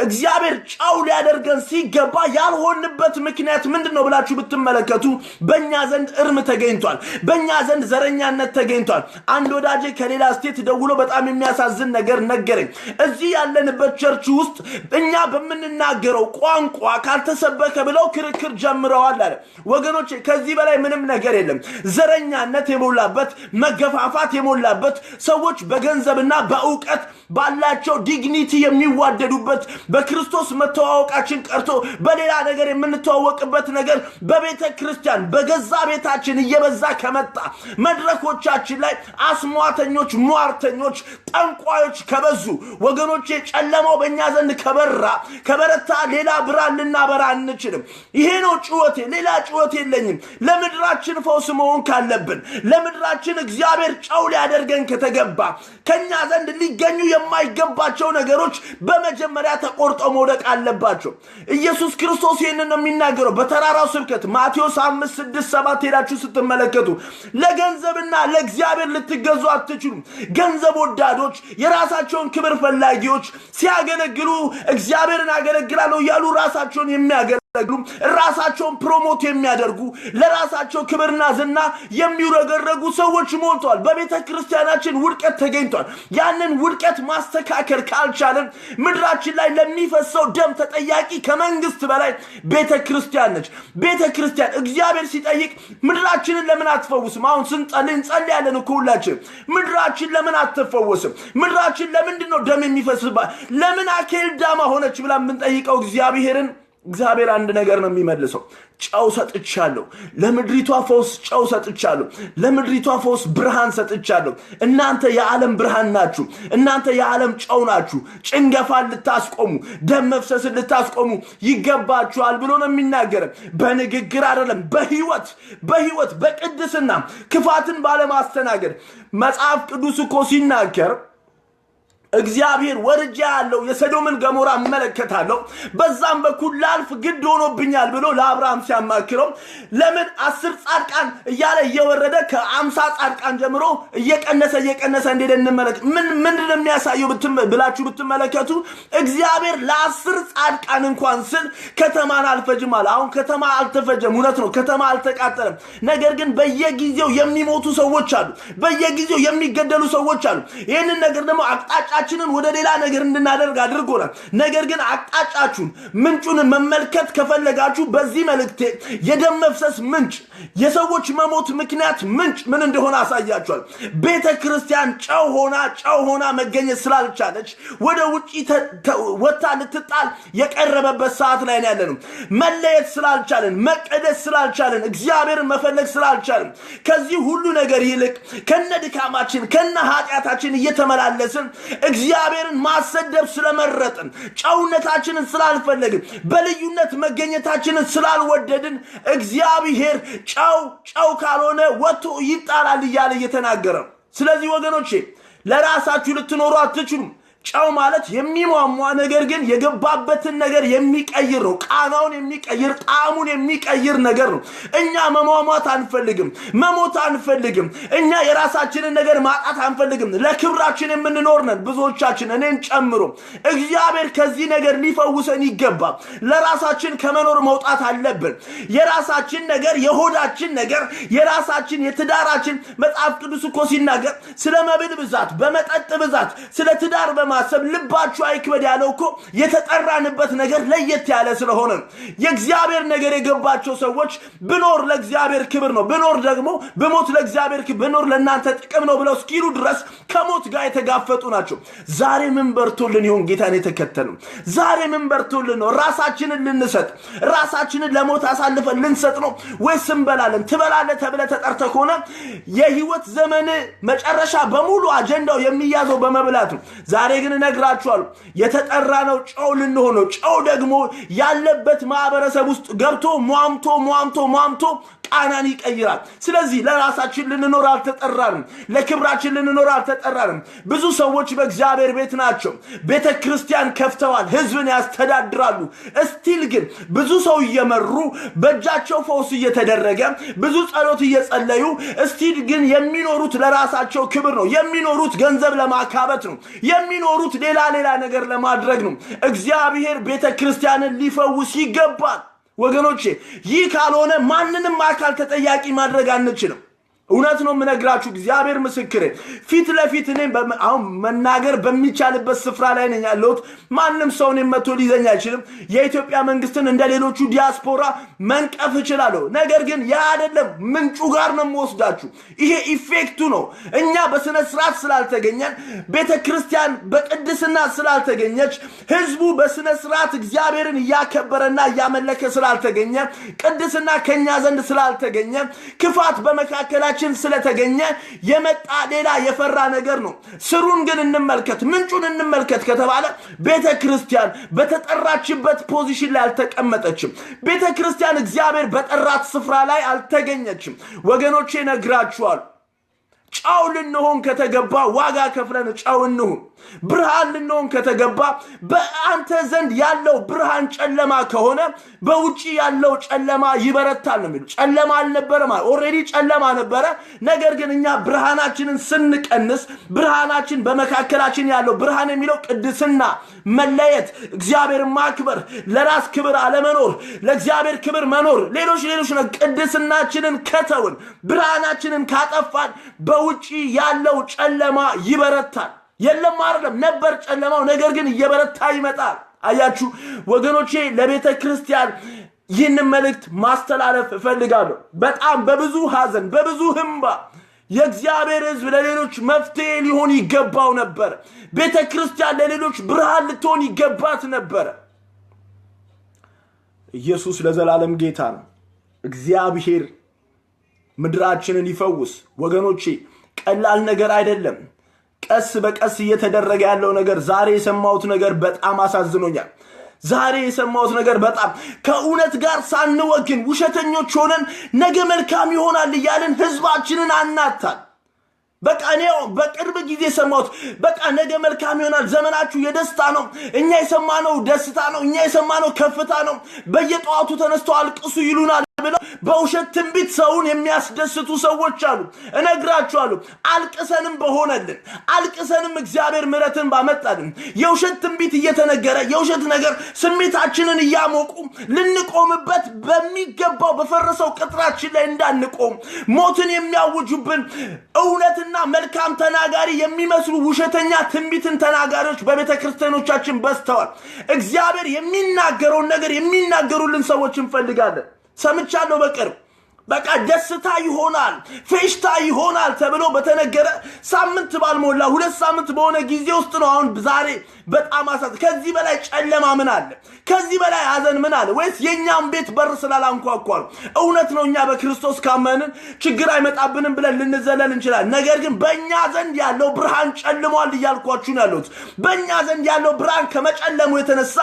እግዚአብሔር ጨው ሊያደርገን ሲገባ ያልሆንበት ምክንያት ምንድን ነው ብላችሁ ብትመለከቱ በእኛ ዘንድ እርም ተገኝቷል። በእኛ ዘንድ ዘረኛነት ተገኝቷል። አንድ ወዳጄ ከሌላ state ደውሎ በጣም የሚያሳዝን ነገር ነገረኝ። እዚህ ያለንበት church ውስጥ እኛ በምንናገረው ቋንቋ ካልተሰበከ ብለው ክርክር ጀምረዋል አለ። ወገኖቼ፣ ከዚህ በላይ ምንም ነገር የለም። ዘረኛነት የሞላበት፣ መገፋፋት የሞላበት፣ ሰዎች በገንዘብና በእውቀት ባላቸው dignity የሚዋደዱበት፣ በክርስቶስ መተዋወቃችን ቀርቶ በሌላ ነገር የምንተዋወቅበት ነገር በቤተ ክርስቲያን በገዛ ቤታችን እየበዛ ከመጣ፣ መድረኮቻችን ላይ አስማተኞች፣ ሟርተኞች፣ ጠንቋዮች ከበዙ፣ ወገኖቼ፣ ጨለማው በእኛ ዘንድ ከበራ ከበረታ ሌላ ብርሃን ልናበራ አንችልም። ይሄ ነው ጩኸቴ፣ ሌላ ጩኸት የለኝም። ለምድራችን ፈውስ መሆን ካለብን፣ ለምድራችን እግዚአብሔር ጨው ሊያደርገን ከተገባ፣ ከኛ ዘንድ ሊገኙ የማይገባቸው ነገሮች በመጀመሪያ ተቆርጠው መውደቅ አለባቸው። ኢየሱስ ክርስቶስ ይህንን ነው የሚናገረው በተራራው ስብከት። ማቴዎስ 5፣ 6፣ 7 ሄዳችሁ ስትመለከቱ ለገንዘብና ለእግዚአብሔር ልትገዙ አትችሉም። ገንዘብ ወዳዶች፣ የራሳቸውን ክብር ፈላጊዎች፣ ሲያገለግሉ እግዚአብሔርን አገለግላለሁ እያሉ ራሳቸውን የሚያገለግሉ፣ ራሳቸውን promote የሚያደርጉ፣ ለራሳቸው ክብርና ዝና የሚውረገረጉ ሰዎች ሞልተዋል። በቤተ ክርስቲያናችን ውድቀት ተገኝቷል። ያንን ውድቀት ማስተካከል ካልቻለን ምድራችን ላይ ለሚፈሰው ደም ተጠያቂ ከመንግስት በላይ ቤተ ክርስቲያን ነች። ቤተ ክርስቲያን እግዚአብሔር ሲጠይቅ ምድራችንን ለምን አትፈውስም? አሁን ስንጸልይ እንጸልያለን እኮ ሁላችን። ምድራችን ለምን አትፈወስም? ምድራችን ለምንድን ነው ደም የሚፈስባት? ለምን አኬልዳማ ሆነች ብላ የምንጠይቀው እግዚአብሔርን፣ እግዚአብሔር አንድ ነገር ነው የሚመልሰው። ጨው ሰጥቻለሁ። ለምድሪቷ ፈውስ ጨው ሰጥቻለሁ። ለምድሪቷ ፈውስ ብርሃን ሰጥቻለሁ። እናንተ የዓለም ብርሃን ናችሁ። እናንተ የዓለም ጨው ናችሁ። ጭንገፋን ልታስቆሙ፣ ደም መፍሰስን ልታስቆሙ ይገባችኋል ብሎ ነው የሚናገረን። በንግግር አይደለም፣ በህይወት፣ በቅድስና፣ ክፋትን ባለማስተናገድ። መጽሐፍ ቅዱስ እኮ ሲናገር እግዚአብሔር ወርጄ ያለው የሰዶምን ገሞራ እመለከታለሁ፣ በዛም በኩል ላልፍ ግድ ሆኖብኛል ብሎ ለአብርሃም ሲያማክረው ለምን 10 ጻድቃን እያለ እየወረደ ከ50 ጻድቃን ጀምሮ እየቀነሰ እየቀነሰ እንደሄደ እንመለከት። ምን ምንድን ነው የሚያሳየው ብላችሁ ብትመለከቱ እግዚአብሔር ለ10 ጻድቃን እንኳን ስል ከተማን አልፈጅም አለ። አሁን ከተማ አልተፈጀም፣ እውነት ነው፣ ከተማ አልተቃጠለም። ነገር ግን በየጊዜው የሚሞቱ ሰዎች አሉ፣ በየጊዜው የሚገደሉ ሰዎች አሉ። ይህንን ነገር ደግሞ አቅጣጫችንን ወደ ሌላ ነገር እንድናደርግ አድርጎናል። ነገር ግን አቅጣጫችሁን ምንጩን መመልከት ከፈለጋችሁ በዚህ መልእክቴ የደም መፍሰስ ምንጭ፣ የሰዎች መሞት ምክንያት ምንጭ ምን እንደሆነ አሳያችኋል። ቤተ ክርስቲያን ጨው ሆና ጨው ሆና መገኘት ስላልቻለች ወደ ውጪ ወጥታ ልትጣል የቀረበበት ሰዓት ላይ ነው ያለነው። መለየት ስላልቻለን፣ መቀደስ ስላልቻለን፣ እግዚአብሔርን መፈለግ ስላልቻለን፣ ከዚህ ሁሉ ነገር ይልቅ ከነ ድካማችን ከነ ኃጢአታችን እየተመላለስን እግዚአብሔርን ማሰደብ ስለመረጥን፣ ጨውነታችንን ስላልፈለግን፣ በልዩነት መገኘታችንን ስላልወደድን እግዚአብሔር ጨው ጨው ካልሆነ ወጥቶ ይጣላል እያለ እየተናገረ ነው። ስለዚህ ወገኖቼ ለራሳችሁ ልትኖሩ አትችሉም። ጨው ማለት የሚሟሟ ነገር ግን የገባበትን ነገር የሚቀይር ነው። ቃናውን የሚቀይር፣ ጣዕሙን የሚቀይር ነገር ነው። እኛ መሟሟት አንፈልግም፣ መሞት አንፈልግም። እኛ የራሳችንን ነገር ማጣት አንፈልግም። ለክብራችን የምንኖር ነን ብዙዎቻችን፣ እኔን ጨምሮ። እግዚአብሔር ከዚህ ነገር ሊፈውሰን ይገባል። ለራሳችን ከመኖር መውጣት አለብን። የራሳችን ነገር፣ የሆዳችን ነገር፣ የራሳችን የትዳራችን፣ መጽሐፍ ቅዱስ እኮ ሲናገር ስለ መብል ብዛት፣ በመጠጥ ብዛት፣ ስለ ትዳር በማሰብ ልባችሁ አይክበድ ያለው እኮ የተጠራንበት ነገር ለየት ያለ ስለሆነ ነው። የእግዚአብሔር ነገር የገባቸው ሰዎች ብኖር ለእግዚአብሔር ክብር ነው፣ ብኖር ደግሞ ብሞት ለእግዚአብሔር ክብር፣ ብኖር ለእናንተ ጥቅም ነው ብለው እስኪሉ ድረስ ከሞት ጋር የተጋፈጡ ናቸው። ዛሬ ምን በርቶልን ይሆን ጌታን የተከተልነው? ዛሬ ምን በርቶልን ነው ራሳችንን ልንሰጥ፣ ራሳችንን ለሞት አሳልፈን ልንሰጥ ነው ወይስ እንበላለን? ትበላለህ ተብለህ ተጠርተህ ከሆነ የህይወት ዘመን መጨረሻ በሙሉ አጀንዳው የሚያዘው በመብላት ነው። ዛሬ ግን እነግራችኋለሁ የተጠራ ነው ጨው ልንሆን ነው። ጨው ደግሞ ያለበት ማህበረሰብ ውስጥ ገብቶ ሟምቶ ሟምቶ ሟምቶ ቃናን ይቀይራል። ስለዚህ ለራሳችን ልንኖር አልተጠራንም። ለክብራችን ልንኖር አልተጠራንም። ብዙ ሰዎች በእግዚአብሔር ቤት ናቸው። ቤተ ክርስቲያን ከፍተዋል፣ ህዝብን ያስተዳድራሉ። Still ግን ብዙ ሰው እየመሩ፣ በእጃቸው ፈውስ እየተደረገ፣ ብዙ ጸሎት እየጸለዩ፣ still ግን የሚኖሩት ለራሳቸው ክብር ነው። የሚኖሩት ገንዘብ ለማካበት ነው። የሚኖሩት ሌላ ሌላ ነገር ለማድረግ ነው። እግዚአብሔር ቤተ ክርስቲያንን ሊፈውስ ይገባል። ወገኖቼ ይህ ካልሆነ ማንንም አካል ተጠያቂ ማድረግ አንችልም። እውነት ነው የምነግራችሁ፣ እግዚአብሔር ምስክሬ። ፊት ለፊት እኔም አሁን መናገር በሚቻልበት ስፍራ ላይ ነኝ ያለሁት። ማንም ሰው እኔን መጥቶ ሊይዘኝ አይችልም። የኢትዮጵያ መንግስትን እንደ ሌሎቹ ዲያስፖራ መንቀፍ እችላለሁ። ነገር ግን ያ አይደለም፣ ምንጩ ጋር ነው የምወስዳችሁ። ይሄ effect ኡ ነው። እኛ በስነ ስርዓት ስላልተገኘን፣ ቤተ ክርስቲያን በቅድስና ስላልተገኘች፣ ህዝቡ በስነ ስርዓት እግዚአብሔርን እያከበረና እያመለከ ስላልተገኘ፣ ቅድስና ከኛ ዘንድ ስላልተገኘ፣ ክፋት በመካከላችን ስለተገኘ የመጣ ሌላ የፈራ ነገር ነው። ስሩን ግን እንመልከት፣ ምንጩን እንመልከት ከተባለ ቤተ ክርስቲያን በተጠራችበት position ላይ አልተቀመጠችም። ቤተ ክርስቲያን እግዚአብሔር በጠራት ስፍራ ላይ አልተገኘችም። ወገኖቼ እነግራችኋለሁ፣ ጨው ልንሆን ከተገባ ዋጋ ከፍለን ጨው እንሁን። ብርሃን ልንሆን ከተገባ በአንተ ዘንድ ያለው ብርሃን ጨለማ ከሆነ በውጪ ያለው ጨለማ ይበረታል ነው የሚሉ። ጨለማ አልነበረም፣ already ጨለማ ነበረ። ነገር ግን እኛ ብርሃናችንን ስንቀንስ፣ ብርሃናችን በመካከላችን ያለው ብርሃን የሚለው ቅድስና፣ መለየት፣ እግዚአብሔር ማክበር፣ ለራስ ክብር አለመኖር፣ ለእግዚአብሔር ክብር መኖር፣ ሌሎች ሌሎች ቅድስናችንን ከተውን፣ ብርሃናችንን ካጠፋን በውጪ ያለው ጨለማ ይበረታል። የለም አይደለም፣ ነበር ጨለማው፣ ነገር ግን እየበረታ ይመጣል። አያችሁ ወገኖቼ፣ ለቤተ ክርስቲያን ይህንን መልእክት ማስተላለፍ እፈልጋለሁ። በጣም በብዙ ሐዘን፣ በብዙ እንባ የእግዚአብሔር ሕዝብ ለሌሎች መፍትሄ ሊሆን ይገባው ነበር። ቤተ ክርስቲያን ለሌሎች ብርሃን ልትሆን ይገባት ነበር። ኢየሱስ ለዘላለም ጌታ ነው። እግዚአብሔር ምድራችንን ይፈውስ። ወገኖቼ ቀላል ነገር አይደለም። ቀስ በቀስ እየተደረገ ያለው ነገር፣ ዛሬ የሰማሁት ነገር በጣም አሳዝኖኛል። ዛሬ የሰማሁት ነገር በጣም ከእውነት ጋር ሳንወግን ውሸተኞች ሆነን ነገ መልካም ይሆናል እያልን ህዝባችንን አናታል። በቃ እኔ በቅርብ ጊዜ ሰማሁት። በቃ ነገ መልካም ይሆናል፣ ዘመናችሁ የደስታ ነው፣ እኛ የሰማነው ደስታ ነው፣ እኛ የሰማነው ከፍታ ነው፣ በየጠዋቱ ተነስተው አልቅሱ ይሉናል ብለው በውሸት ትንቢት ሰውን የሚያስደስቱ ሰዎች አሉ። እነግራችኋለሁ፣ አልቅሰንም በሆነልን፣ አልቅሰንም እግዚአብሔር ምሕረትን ባመጣልን፣ የውሸት ትንቢት እየተነገረ የውሸት ነገር ስሜታችንን እያሞቁ ልንቆምበት በሚገባው በፈረሰው ቅጥራችን ላይ እንዳንቆም ሞትን የሚያውጁብን እውነትና መልካም ተናጋሪ የሚመስሉ ውሸተኛ ትንቢትን ተናጋሪዎች በቤተ ክርስቲያኖቻችን በዝተዋል። እግዚአብሔር የሚናገረውን ነገር የሚናገሩልን ሰዎች እንፈልጋለን። ሰምቻለሁ በቅርብ በቃ ደስታ ይሆናል፣ ፌሽታ ይሆናል ተብሎ በተነገረ ሳምንት ባልሞላ 2 ሳምንት በሆነ ጊዜ ውስጥ ነው። አሁን ዛሬ በጣም ከዚህ በላይ ጨለማ ምን አለ? ከዚህ በላይ ሐዘን ምን አለ? ወይስ የእኛም ቤት በር ስላላንኳኳ ነው? እውነት ነው። እኛ በክርስቶስ ካመንን ችግር አይመጣብንም ብለን ልንዘለል እንችላለን። ነገር ግን በእኛ ዘንድ ያለው ብርሃን ጨልሟል እያልኳችሁ ነው ያለሁት። በእኛ ዘንድ ያለው ብርሃን ከመጨለሙ የተነሳ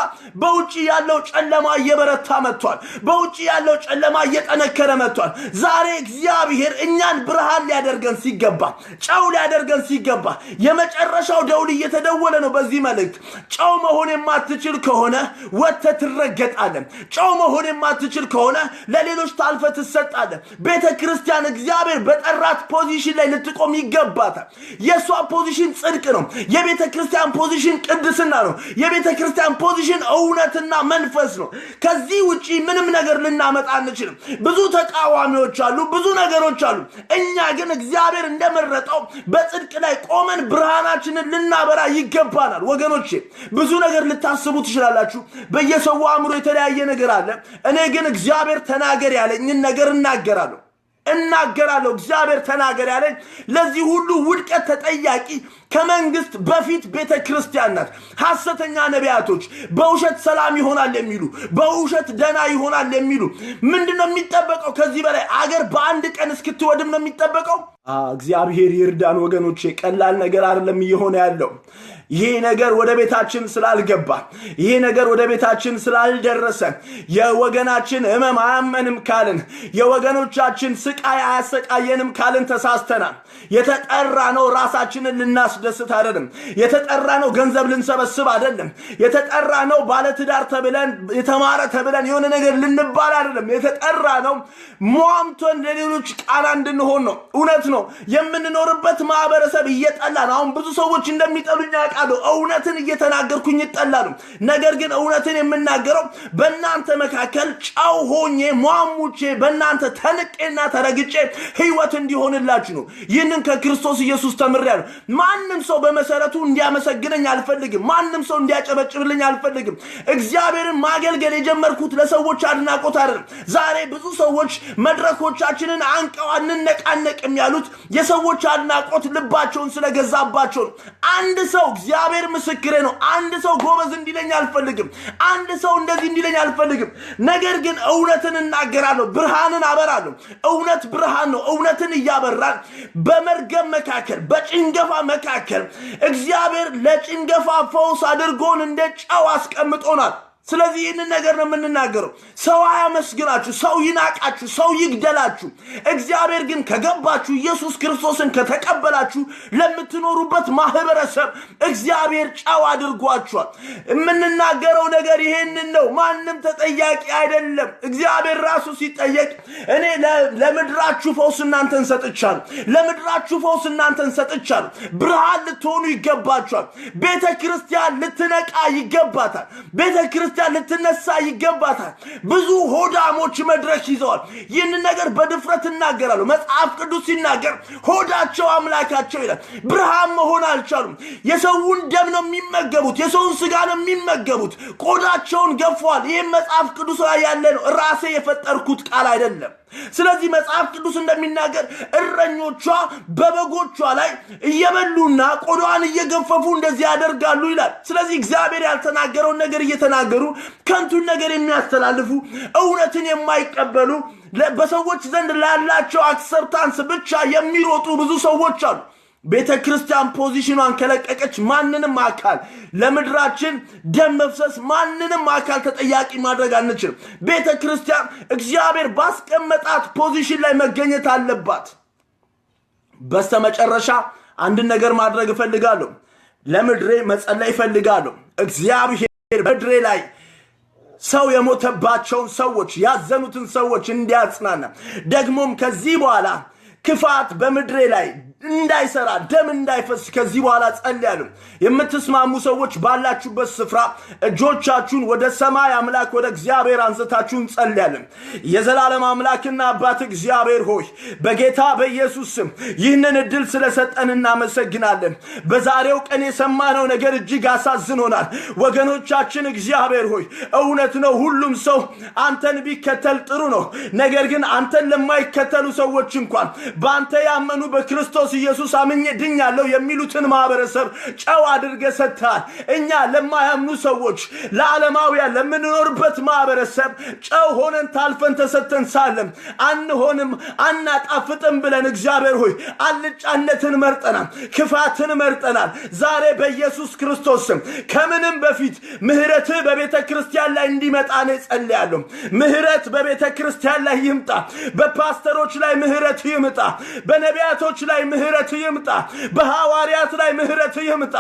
በውጭ ያለው ጨለማ እየበረታ መጥቷል። በውጭ ያለው ጨለማ እየጠነከረ መጥቷል። ዛሬ እግዚአብሔር እኛን ብርሃን ሊያደርገን ሲገባ፣ ጨው ሊያደርገን ሲገባ የመጨረሻው ደውል እየተደወለ ነው። በዚህ መልእክት ጨው መሆን የማትችል ከሆነ ወጥተህ ትረገጣለህ። ጨው መሆን የማትችል ከሆነ ለሌሎች ታልፈህ ትሰጣለህ። ቤተ ክርስቲያን እግዚአብሔር በጠራት position ላይ ልትቆም ይገባታል። የእሷ position ጽድቅ ነው። የቤተ ክርስቲያን position ቅድስና ነው። የቤተ ክርስቲያን position እውነትና መንፈስ ነው። ከዚህ ውጪ ምንም ነገር ልናመጣ አንችልም። ብዙ ተቃዋሚዎች አሉ፣ ብዙ ነገሮች አሉ። እኛ ግን እግዚአብሔር እንደመረጠው በጽድቅ ላይ ቆመን ብርሃናችንን ልናበራ ይገባናል። ወገኖቼ፣ ብዙ ነገር ልታስቡ ትችላላችሁ። በየሰው አእምሮ የተለያየ ነገር አለ። እኔ ግን እግዚአብሔር ተናገር ያለኝን ነገር እናገራለሁ እናገራለሁ። እግዚአብሔር ተናገር ያለኝ ለዚህ ሁሉ ውድቀት ተጠያቂ ከመንግስት በፊት ቤተ ክርስቲያን ናት። ሐሰተኛ ነቢያቶች፣ በውሸት ሰላም ይሆናል የሚሉ፣ በውሸት ደና ይሆናል የሚሉ፣ ምንድን ነው የሚጠበቀው? ከዚህ በላይ አገር በአንድ ቀን እስክትወድም ነው የሚጠበቀው? እግዚአብሔር ይርዳን ወገኖቼ። ቀላል ነገር አይደለም እየሆነ ያለው። ይሄ ነገር ወደ ቤታችን ስላልገባ፣ ይሄ ነገር ወደ ቤታችን ስላልደረሰ፣ የወገናችን ህመም አያመንም ካልን፣ የወገኖቻችን ስቃይ አያሰቃየንም ካልን ተሳስተናል። የተጠራነው ራሳችንን ልናስደስት አይደለም። የተጠራነው ገንዘብ ልንሰበስብ አይደለም። የተጠራነው ባለትዳር ተብለን፣ የተማረ ተብለን፣ የሆነ ነገር ልንባል አይደለም። የተጠራነው ሟምቶን ለሌሎች ቃና እንድንሆን ነው። እውነት ነው። የምንኖርበት ማህበረሰብ እየጠላን፣ አሁን ብዙ ሰዎች እንደሚጠሉኝ አውቃለሁ። እውነትን እየተናገርኩኝ ይጠላሉ። ነገር ግን እውነትን የምናገረው በእናንተ መካከል ጨው ሆኜ ሟሙቼ በእናንተ ተንቄና ተረግጬ ህይወት እንዲሆንላችሁ ነው። ይህንን ከክርስቶስ ኢየሱስ ተምሬያለሁ። ማንም ሰው በመሰረቱ እንዲያመሰግነኝ አልፈልግም። ማንም ሰው እንዲያጨበጭብልኝ አልፈልግም። እግዚአብሔርን ማገልገል የጀመርኩት ለሰዎች አድናቆት አይደለም። ዛሬ ብዙ ሰዎች መድረኮቻችንን አንቀው አንነቃነቅም ያሉት የሰዎች አድናቆት ልባቸውን ስለገዛባቸው ነው። አንድ ሰው፣ እግዚአብሔር ምስክሬ ነው፣ አንድ ሰው ጎበዝ እንዲለኝ አልፈልግም። አንድ ሰው እንደዚህ እንዲለኝ አልፈልግም። ነገር ግን እውነትን እናገራለሁ፣ ብርሃንን አበራለሁ። እውነት ብርሃን ነው። እውነትን እያበራን በመርገም መካከል፣ በጭንገፋ መካከል እግዚአብሔር ለጭንገፋ ፈውስ አድርጎን እንደ ጨው አስቀምጦናል። ስለዚህ ይህንን ነገር ነው የምንናገረው። ሰው አያመስግናችሁ፣ ሰው ይናቃችሁ፣ ሰው ይግደላችሁ። እግዚአብሔር ግን ከገባችሁ፣ ኢየሱስ ክርስቶስን ከተቀበላችሁ ለምትኖሩበት ማህበረሰብ እግዚአብሔር ጨው አድርጓችኋል። የምንናገረው ነገር ይሄንን ነው። ማንም ተጠያቂ አይደለም። እግዚአብሔር ራሱ ሲጠየቅ እኔ ለምድራችሁ ፈውስ እናንተን ሰጥቻለሁ፣ ለምድራችሁ ፈውስ እናንተን ሰጥቻለሁ። ብርሃን ልትሆኑ ይገባችኋል። ቤተ ክርስቲያን ልትነቃ ይገባታል። ቤተ ክርስቲያን ልትነሳ ይገባታል። ብዙ ሆዳሞች መድረክ ይዘዋል። ይህንን ነገር በድፍረት እናገራለሁ። መጽሐፍ ቅዱስ ሲናገር ሆዳቸው አምላካቸው ይላል። ብርሃን መሆን አልቻሉም። የሰውን ደም ነው የሚመገቡት፣ የሰውን ስጋ ነው የሚመገቡት። ቆዳቸውን ገፈዋል። ይህም መጽሐፍ ቅዱስ ላይ ያለ ነው። ራሴ የፈጠርኩት ቃል አይደለም። ስለዚህ መጽሐፍ ቅዱስ እንደሚናገር እረኞቿ በበጎቿ ላይ እየበሉና ቆዳዋን እየገፈፉ እንደዚህ ያደርጋሉ ይላል። ስለዚህ እግዚአብሔር ያልተናገረውን ነገር እየተናገሩ ከንቱን ነገር የሚያስተላልፉ፣ እውነትን የማይቀበሉ፣ በሰዎች ዘንድ ላላቸው acceptance ብቻ የሚሮጡ ብዙ ሰዎች አሉ። ቤተ ክርስቲያን position ኗን ከለቀቀች ማንንም አካል ለምድራችን ደም መፍሰስ ማንንም አካል ተጠያቂ ማድረግ አንችልም። ቤተ ክርስቲያን እግዚአብሔር ባስቀመጣት position ላይ መገኘት አለባት። በስተመጨረሻ አንድን ነገር ማድረግ እፈልጋለሁ። ለምድሬ መጸለይ እፈልጋለሁ። እግዚአብሔር በምድሬ ላይ ሰው የሞተባቸውን ሰዎች፣ ያዘኑትን ሰዎች እንዲያጽናና፣ ደግሞም ከዚህ በኋላ ክፋት በምድሬ ላይ እንዳይሰራ፣ ደም እንዳይፈስ ከዚህ በኋላ ጸልያለሁ። የምትስማሙ ሰዎች ባላችሁበት ስፍራ እጆቻችሁን ወደ ሰማይ አምላክ ወደ እግዚአብሔር አንስታችሁ እንጸልያለን። የዘላለም አምላክና አባት እግዚአብሔር ሆይ፣ በጌታ በኢየሱስ ስም ይህንን እድል ስለሰጠን እናመሰግናለን። በዛሬው ቀን የሰማነው ነገር እጅግ አሳዝኖናል። ወገኖቻችን፣ እግዚአብሔር ሆይ፣ እውነት ነው፣ ሁሉም ሰው አንተን ቢከተል ጥሩ ነው። ነገር ግን አንተን ለማይከተሉ ሰዎች እንኳን በአንተ ያመኑ፣ በክርስቶስ ኢየሱስ አምኜ ድኛለሁ የሚሉትን ማህበረሰብ ጨው አድርገህ ሰጥተሃል። እኛ ለማያምኑ ሰዎች፣ ለዓለማውያን፣ ለምንኖርበት ማህበረሰብ ጨው ሆነን ታልፈን ተሰጥተን ሳለም አንሆንም፣ አናጣፍጥም ብለን እግዚአብሔር ሆይ አልጫነትን መርጠናል፣ ክፋትን መርጠናል። ዛሬ በኢየሱስ ክርስቶስ ስም ከምንም በፊት ምህረትህ በቤተ ክርስቲያን ላይ እንዲመጣ እኔ ጸልያለሁ። ምህረት በቤተ ክርስቲያን ላይ ይምጣ። በፓስተሮች ላይ ምህረት ይምጣ። በነቢያቶች ላይ ምህረት ይምጣ። በሐዋርያት ላይ ምህረት ይምጣ።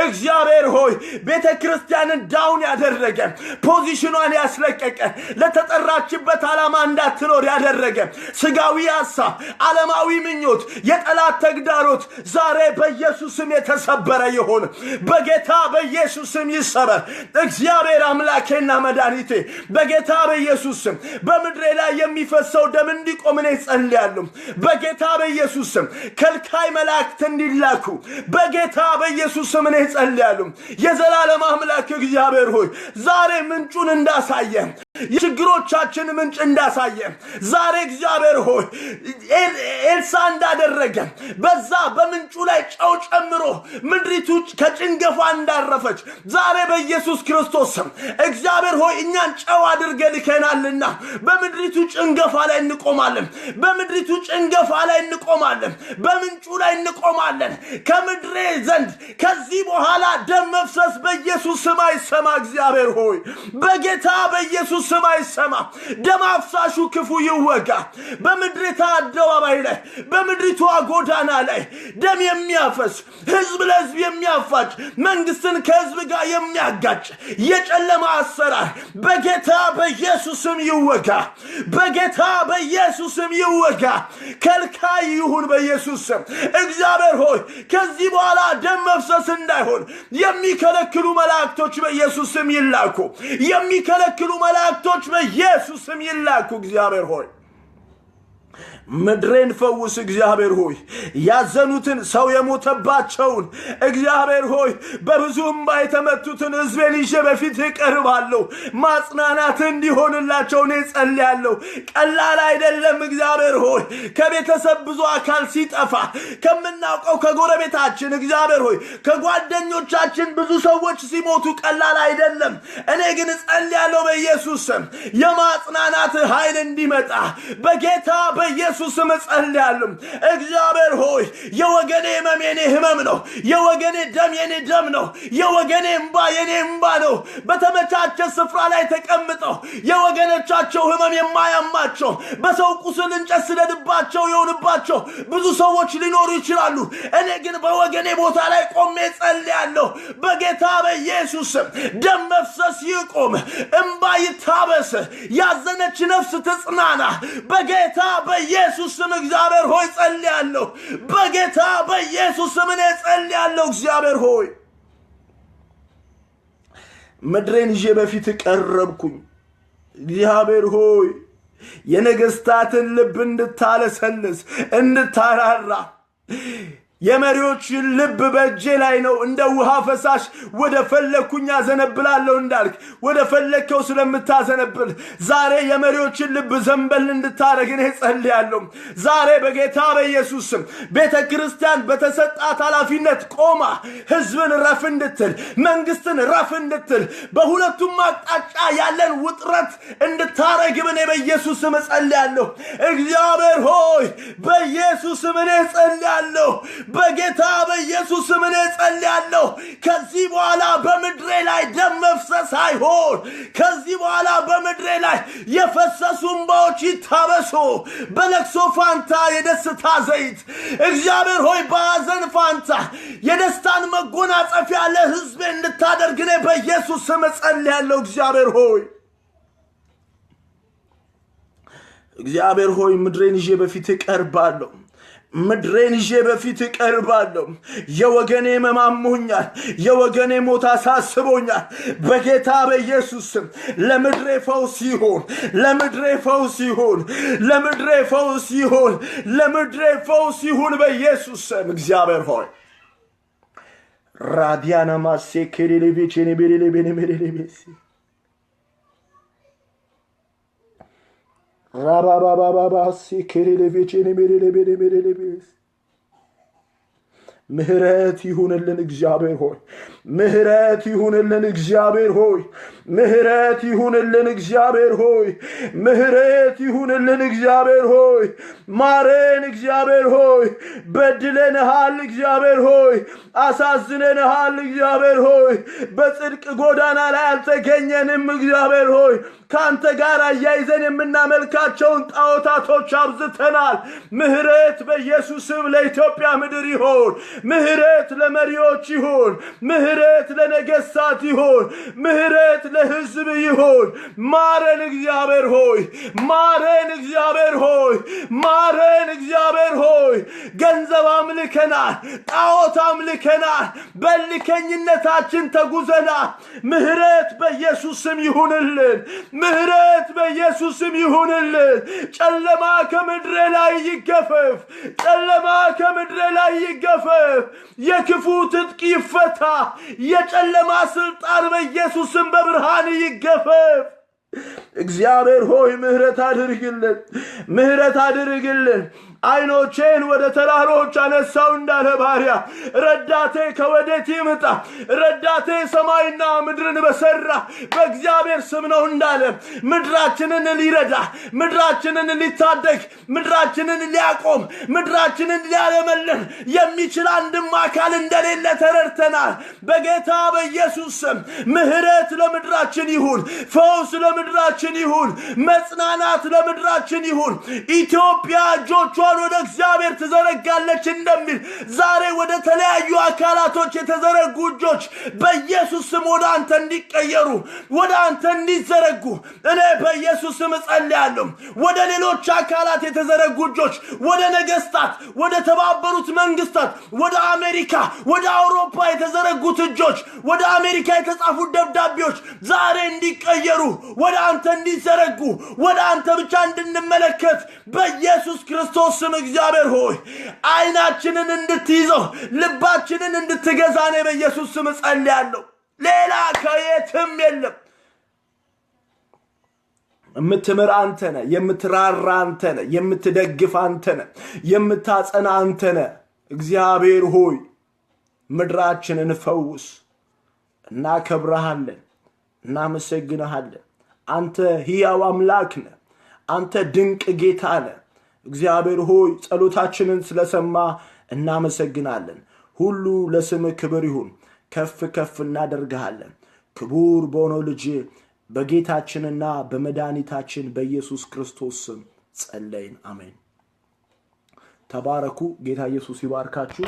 እግዚአብሔር ሆይ፣ ቤተ ክርስቲያንን down ያደረገ፣ position ኗን ያስለቀቀ፣ ለተጠራችበት ዓላማ እንዳትኖር ያደረገ ስጋዊ ሐሳብ፣ ዓለማዊ ምኞት፣ የጠላት ተግዳሮት ዛሬ በኢየሱስ ስም የተሰበረ ይሁን። በጌታ በኢየሱስ ስም ይሰበር። እግዚአብሔር አምላኬና መድኃኒቴ፣ በጌታ በኢየሱስ ስም በምድሬ ላይ የሚፈሰው ደም እንዲቆም እኔ ጸልያለሁ። በጌታ በኢየሱስ ስም ከልካይ መላእክት እንዲላኩ በጌታ በኢየሱስ ስም እኔ ጸልያለሁ። የዘላለም አምላክ እግዚአብሔር ሆይ፣ ዛሬ ምንጩን እንዳሳየ፣ የችግሮቻችን ምንጭ እንዳሳየ፣ ዛሬ እግዚአብሔር ሆይ ኤልሳ እንዳደረገ፣ በዛ በምንጩ ላይ ጨው ጨምሮ ምድሪቱ ከጭንገፋ እንዳረፈች፣ ዛሬ በኢየሱስ ክርስቶስ ስም እግዚአብሔር ሆይ እኛን ጨው አድርገህ ልከናልና በምድሪቱ ጭንገፋ ላይ እንቆማለን። በምድሪቱ ጭንገፋ ላይ እንቆማለን። በምንጩ ላይ እንቆማለን። ከምድሬ ዘንድ ከዚህ በኋላ ደም መፍሰስ በኢየሱስ ስም አይሰማ። እግዚአብሔር ሆይ፣ በጌታ በኢየሱስ ስም አይሰማ። ደም አፍሳሹ ክፉ ይወጋ። በምድሪቷ አደባባይ ላይ፣ በምድሪቷ ጎዳና ላይ ደም የሚያፈስ፣ ህዝብ ለህዝብ የሚያፋጭ፣ መንግስትን ከህዝብ ጋር የሚያጋጭ የጨለማ አሰራር በጌታ በኢየሱስ ስም ይወጋ። በጌታ በኢየሱስ ስም ይወጋ። ከልካይ ይሁን በኢየሱስ ስም። እግዚአብሔር ሆይ፣ ከዚህ በኋላ ደም መፍሰስ እንዳይሆን የሚከለክሉ መላእክቶች በኢየሱስ ስም ይላኩ። የሚከለክሉ መላእክቶች በኢየሱስ ስም ይላኩ። እግዚአብሔር ሆይ፣ ምድሬን ፈውስ። እግዚአብሔር ሆይ፣ ያዘኑትን፣ ሰው የሞተባቸውን፣ እግዚአብሔር ሆይ፣ በብዙ እምባ የተመቱትን ሕዝቤን ይዤ በፊትህ እቀርባለሁ። ማጽናናት እንዲሆንላቸው እኔ ጸልያለሁ። ቀላል አይደለም። እግዚአብሔር ሆይ፣ ከቤተሰብ ብዙ አካል ሲጠፋ፣ ከምናውቀው ከጎረቤታችን፣ እግዚአብሔር ሆይ፣ ከጓደኞቻችን ብዙ ሰዎች ሲሞቱ ቀላል አይደለም። እኔ ግን እጸልያለሁ፣ በኢየሱስ ስም የማጽናናት ኃይል እንዲመጣ በጌታ በኢየሱስ ስም እጸልያለሁ። እግዚአብሔር ሆይ፣ የወገኔ ህመም የኔ ህመም ነው። የወገኔ ደም የኔ ደም ነው። የወገኔ እምባ የኔ እምባ ነው። በተመቻቸ ስፍራ ላይ ተቀምጠው የወገኖቻቸው ህመም የማያማቸው፣ በሰው ቁስል እንጨት ስደድባቸው የሆንባቸው ብዙ ሰዎች ሊኖሩ ይችላሉ። እኔ ግን በወገኔ ቦታ ላይ ቆሜ ጸልያለሁ። በጌታ በኢየሱስ ስም ደም መፍሰስ ይቁም፣ እምባ ይታበስ፣ ያዘነች ነፍስ ትጽናና። በጌታ በኢየሱስ ስም እግዚአብሔር ሆይ ጸልያለሁ። በጌታ በኢየሱስ ስም እኔ ጸልያለሁ። እግዚአብሔር ሆይ፣ ምድሬን ይዤ በፊትህ ቀረብኩኝ። እግዚአብሔር ሆይ፣ የነገስታትን ልብ እንድታለሰልስ፣ እንድታራራ፣ የመሪዎችን ልብ በእጄ ላይ ነው፣ እንደ ውሃ ፈሳሽ ወደ ፈለግኩኝ አዘነብላለሁ እንዳልክ፣ ወደ ፈለግከው ስለምታዘነብል ዛሬ የመሪዎችን ልብ ዘንበል እንድታደርግ እኔ ጸልያለሁ። ዛሬ በጌታ በኢየሱስ ስም ቤተ ክርስቲያን በተሰጣት ኃላፊነት ቆማ ህዝብን ረፍ እንድትል፣ መንግስትን ረፍ እንድትል፣ በሁለቱም አቅጣጫ ያለን ውጥረት እንድታረግብ እኔ በኢየሱስ ስም እጸልያለሁ። እግዚአብሔር ሆይ፣ በኢየሱስ ስም እኔ እጸልያለሁ። በጌታ በኢየሱስ ስም እኔ ጸልያለሁ። ከዚህ በኋላ በምድሬ ላይ ደም መፍሰስ አይሆን። ከዚህ በኋላ በምድሬ ላይ የፈሰሱ እንባዎች ይታበሱ። በለቅሶ ፋንታ የደስታ ዘይት፣ እግዚአብሔር ሆይ፣ በሐዘን ፋንታ የደስታን መጎናጸፊያ ለሕዝቤ እንድታደርግ እኔ በኢየሱስ ስም እጸልያለሁ። እግዚአብሔር ሆይ፣ እግዚአብሔር ሆይ፣ ምድሬን ይዤ በፊትህ ቀርባለሁ። ምድሬን ይዤ በፊት እቀርባለሁ። የወገኔ መማሞኛል። የወገኔ ሞት አሳስቦኛል። በጌታ በኢየሱስ ስም ለምድሬ ፈውስ ይሁን፣ ለምድሬ ፈውስ ይሁን፣ ለምድሬ ፈውስ ይሁን፣ ለምድሬ ፈውስ ይሁን በኢየሱስ ስም። እግዚአብሔር ሆይ፣ ራዲያና ማሴ ኬሌሌቤቼኔ ቤሌሌቤኔ ቤሌሌቤሴ ራባባባባሲ ኬሌሌቤቼኔ ቤሌሌቤኔ ቤሌሌቤስ። ምህረት ይሁንልን እግዚአብሔር ሆይ፣ ምህረት ይሁንልን እግዚአብሔር ሆይ፣ ምህረት ይሁንልን እግዚአብሔር ሆይ፣ ምህረት ይሁንልን እግዚአብሔር ሆይ፣ ማረን እግዚአብሔር ሆይ፣ በድለንሃል እግዚአብሔር ሆይ፣ አሳዝነንሃል እግዚአብሔር ሆይ፣ በጽድቅ ጎዳና ላይ አልተገኘንም እግዚአብሔር ሆይ፣ ከአንተ ጋር አያይዘን የምናመልካቸውን ጣዖታቶች አብዝተናል። ምህረት በኢየሱስ ስም ለኢትዮጵያ ምድር ይሁን። ምህረት ለመሪዎች ይሁን። ምህረት ለነገስታት ይሁን። ምህረት ለሕዝብ ይሁን። ማረን እግዚአብሔር ሆይ፣ ማረን እግዚአብሔር ሆይ፣ ማረን እግዚአብሔር ሆይ። ገንዘብ አምልከናል፣ ጣዖት አምልከናል፣ በልከኝነታችን ተጉዘናል። ምህረት በኢየሱስ ስም ይሁንልን። ምህረት በኢየሱስ ስም ይሁንልን። ጨለማ ከምድሬ ላይ ይገፈፍ። ጨለማ ከምድሬ ላይ ይገፈፍ። የክፉ ትጥቅ ይፈታ። የጨለማ ስልጣን በኢየሱስ ስም በብርሃን ይገፈፍ። እግዚአብሔር ሆይ፣ ምህረት አድርግልን፣ ምህረት አድርግልን። አይኖቼን ወደ ተራሮች አነሳው እንዳለ ባሪያ፣ ረዳቴ ከወዴት ይምጣ? ረዳቴ ሰማይና ምድርን በሰራ በእግዚአብሔር ስም ነው እንዳለ፣ ምድራችንን ሊረዳ፣ ምድራችንን ሊታደግ፣ ምድራችንን ሊያቆም፣ ምድራችንን ሊያለመልን የሚችል አንድም አካል እንደሌለ ተረድተናል። በጌታ በኢየሱስ ስም ምህረት ለምድራችን ይሁን፣ ፈውስ ለምድራችን ይሁን፣ መጽናናት ለምድራችን ይሁን። ኢትዮጵያ እጆቿን ወደ እግዚአብሔር ትዘረጋለች እንደሚል፣ ዛሬ ወደ ተለያዩ አካላቶች የተዘረጉ እጆች በኢየሱስ ስም ወደ አንተ እንዲቀየሩ፣ ወደ አንተ እንዲዘረጉ እኔ በኢየሱስ ስም እጸልያለሁ። ወደ ሌሎች አካላት የተዘረጉ እጆች፣ ወደ ነገስታት፣ ወደ ተባበሩት መንግስታት፣ ወደ አሜሪካ፣ ወደ አውሮፓ የተዘረጉት እጆች፣ ወደ አሜሪካ የተጻፉት ደብዳቤዎች ዛሬ እንዲቀየሩ፣ ወደ አንተ እንዲዘረጉ፣ ወደ አንተ ብቻ እንድንመለከት በኢየሱስ ክርስቶስ ስም እግዚአብሔር ሆይ፣ አይናችንን እንድትይዘው፣ ልባችንን እንድትገዛ እኔ በኢየሱስ ስም እጸልያለሁ። ሌላ ከየትም የለም። የምትምር አንተ ነህ፣ የምትራራ አንተ ነህ፣ የምትደግፍ አንተ ነህ፣ የምታጸና አንተ ነህ። እግዚአብሔር ሆይ፣ ምድራችንን ፈውስ። እናከብረሃለን፣ እናመሰግንሃለን። አንተ ሕያው አምላክ ነህ። አንተ ድንቅ ጌታ ነህ። እግዚአብሔር ሆይ፣ ጸሎታችንን ስለሰማ እናመሰግናለን። ሁሉ ለስምህ ክብር ይሁን። ከፍ ከፍ እናደርግሃለን። ክቡር በሆነው ልጅ በጌታችንና በመድኃኒታችን በኢየሱስ ክርስቶስ ስም ጸለይን። አሜን። ተባረኩ። ጌታ ኢየሱስ ይባርካችሁ።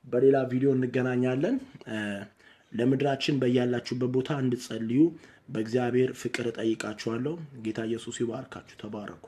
በሌላ ቪዲዮ እንገናኛለን። ለምድራችን በያላችሁበት ቦታ እንድትጸልዩ በእግዚአብሔር ፍቅር እጠይቃችኋለሁ። ጌታ ኢየሱስ ይባርካችሁ። ተባረኩ።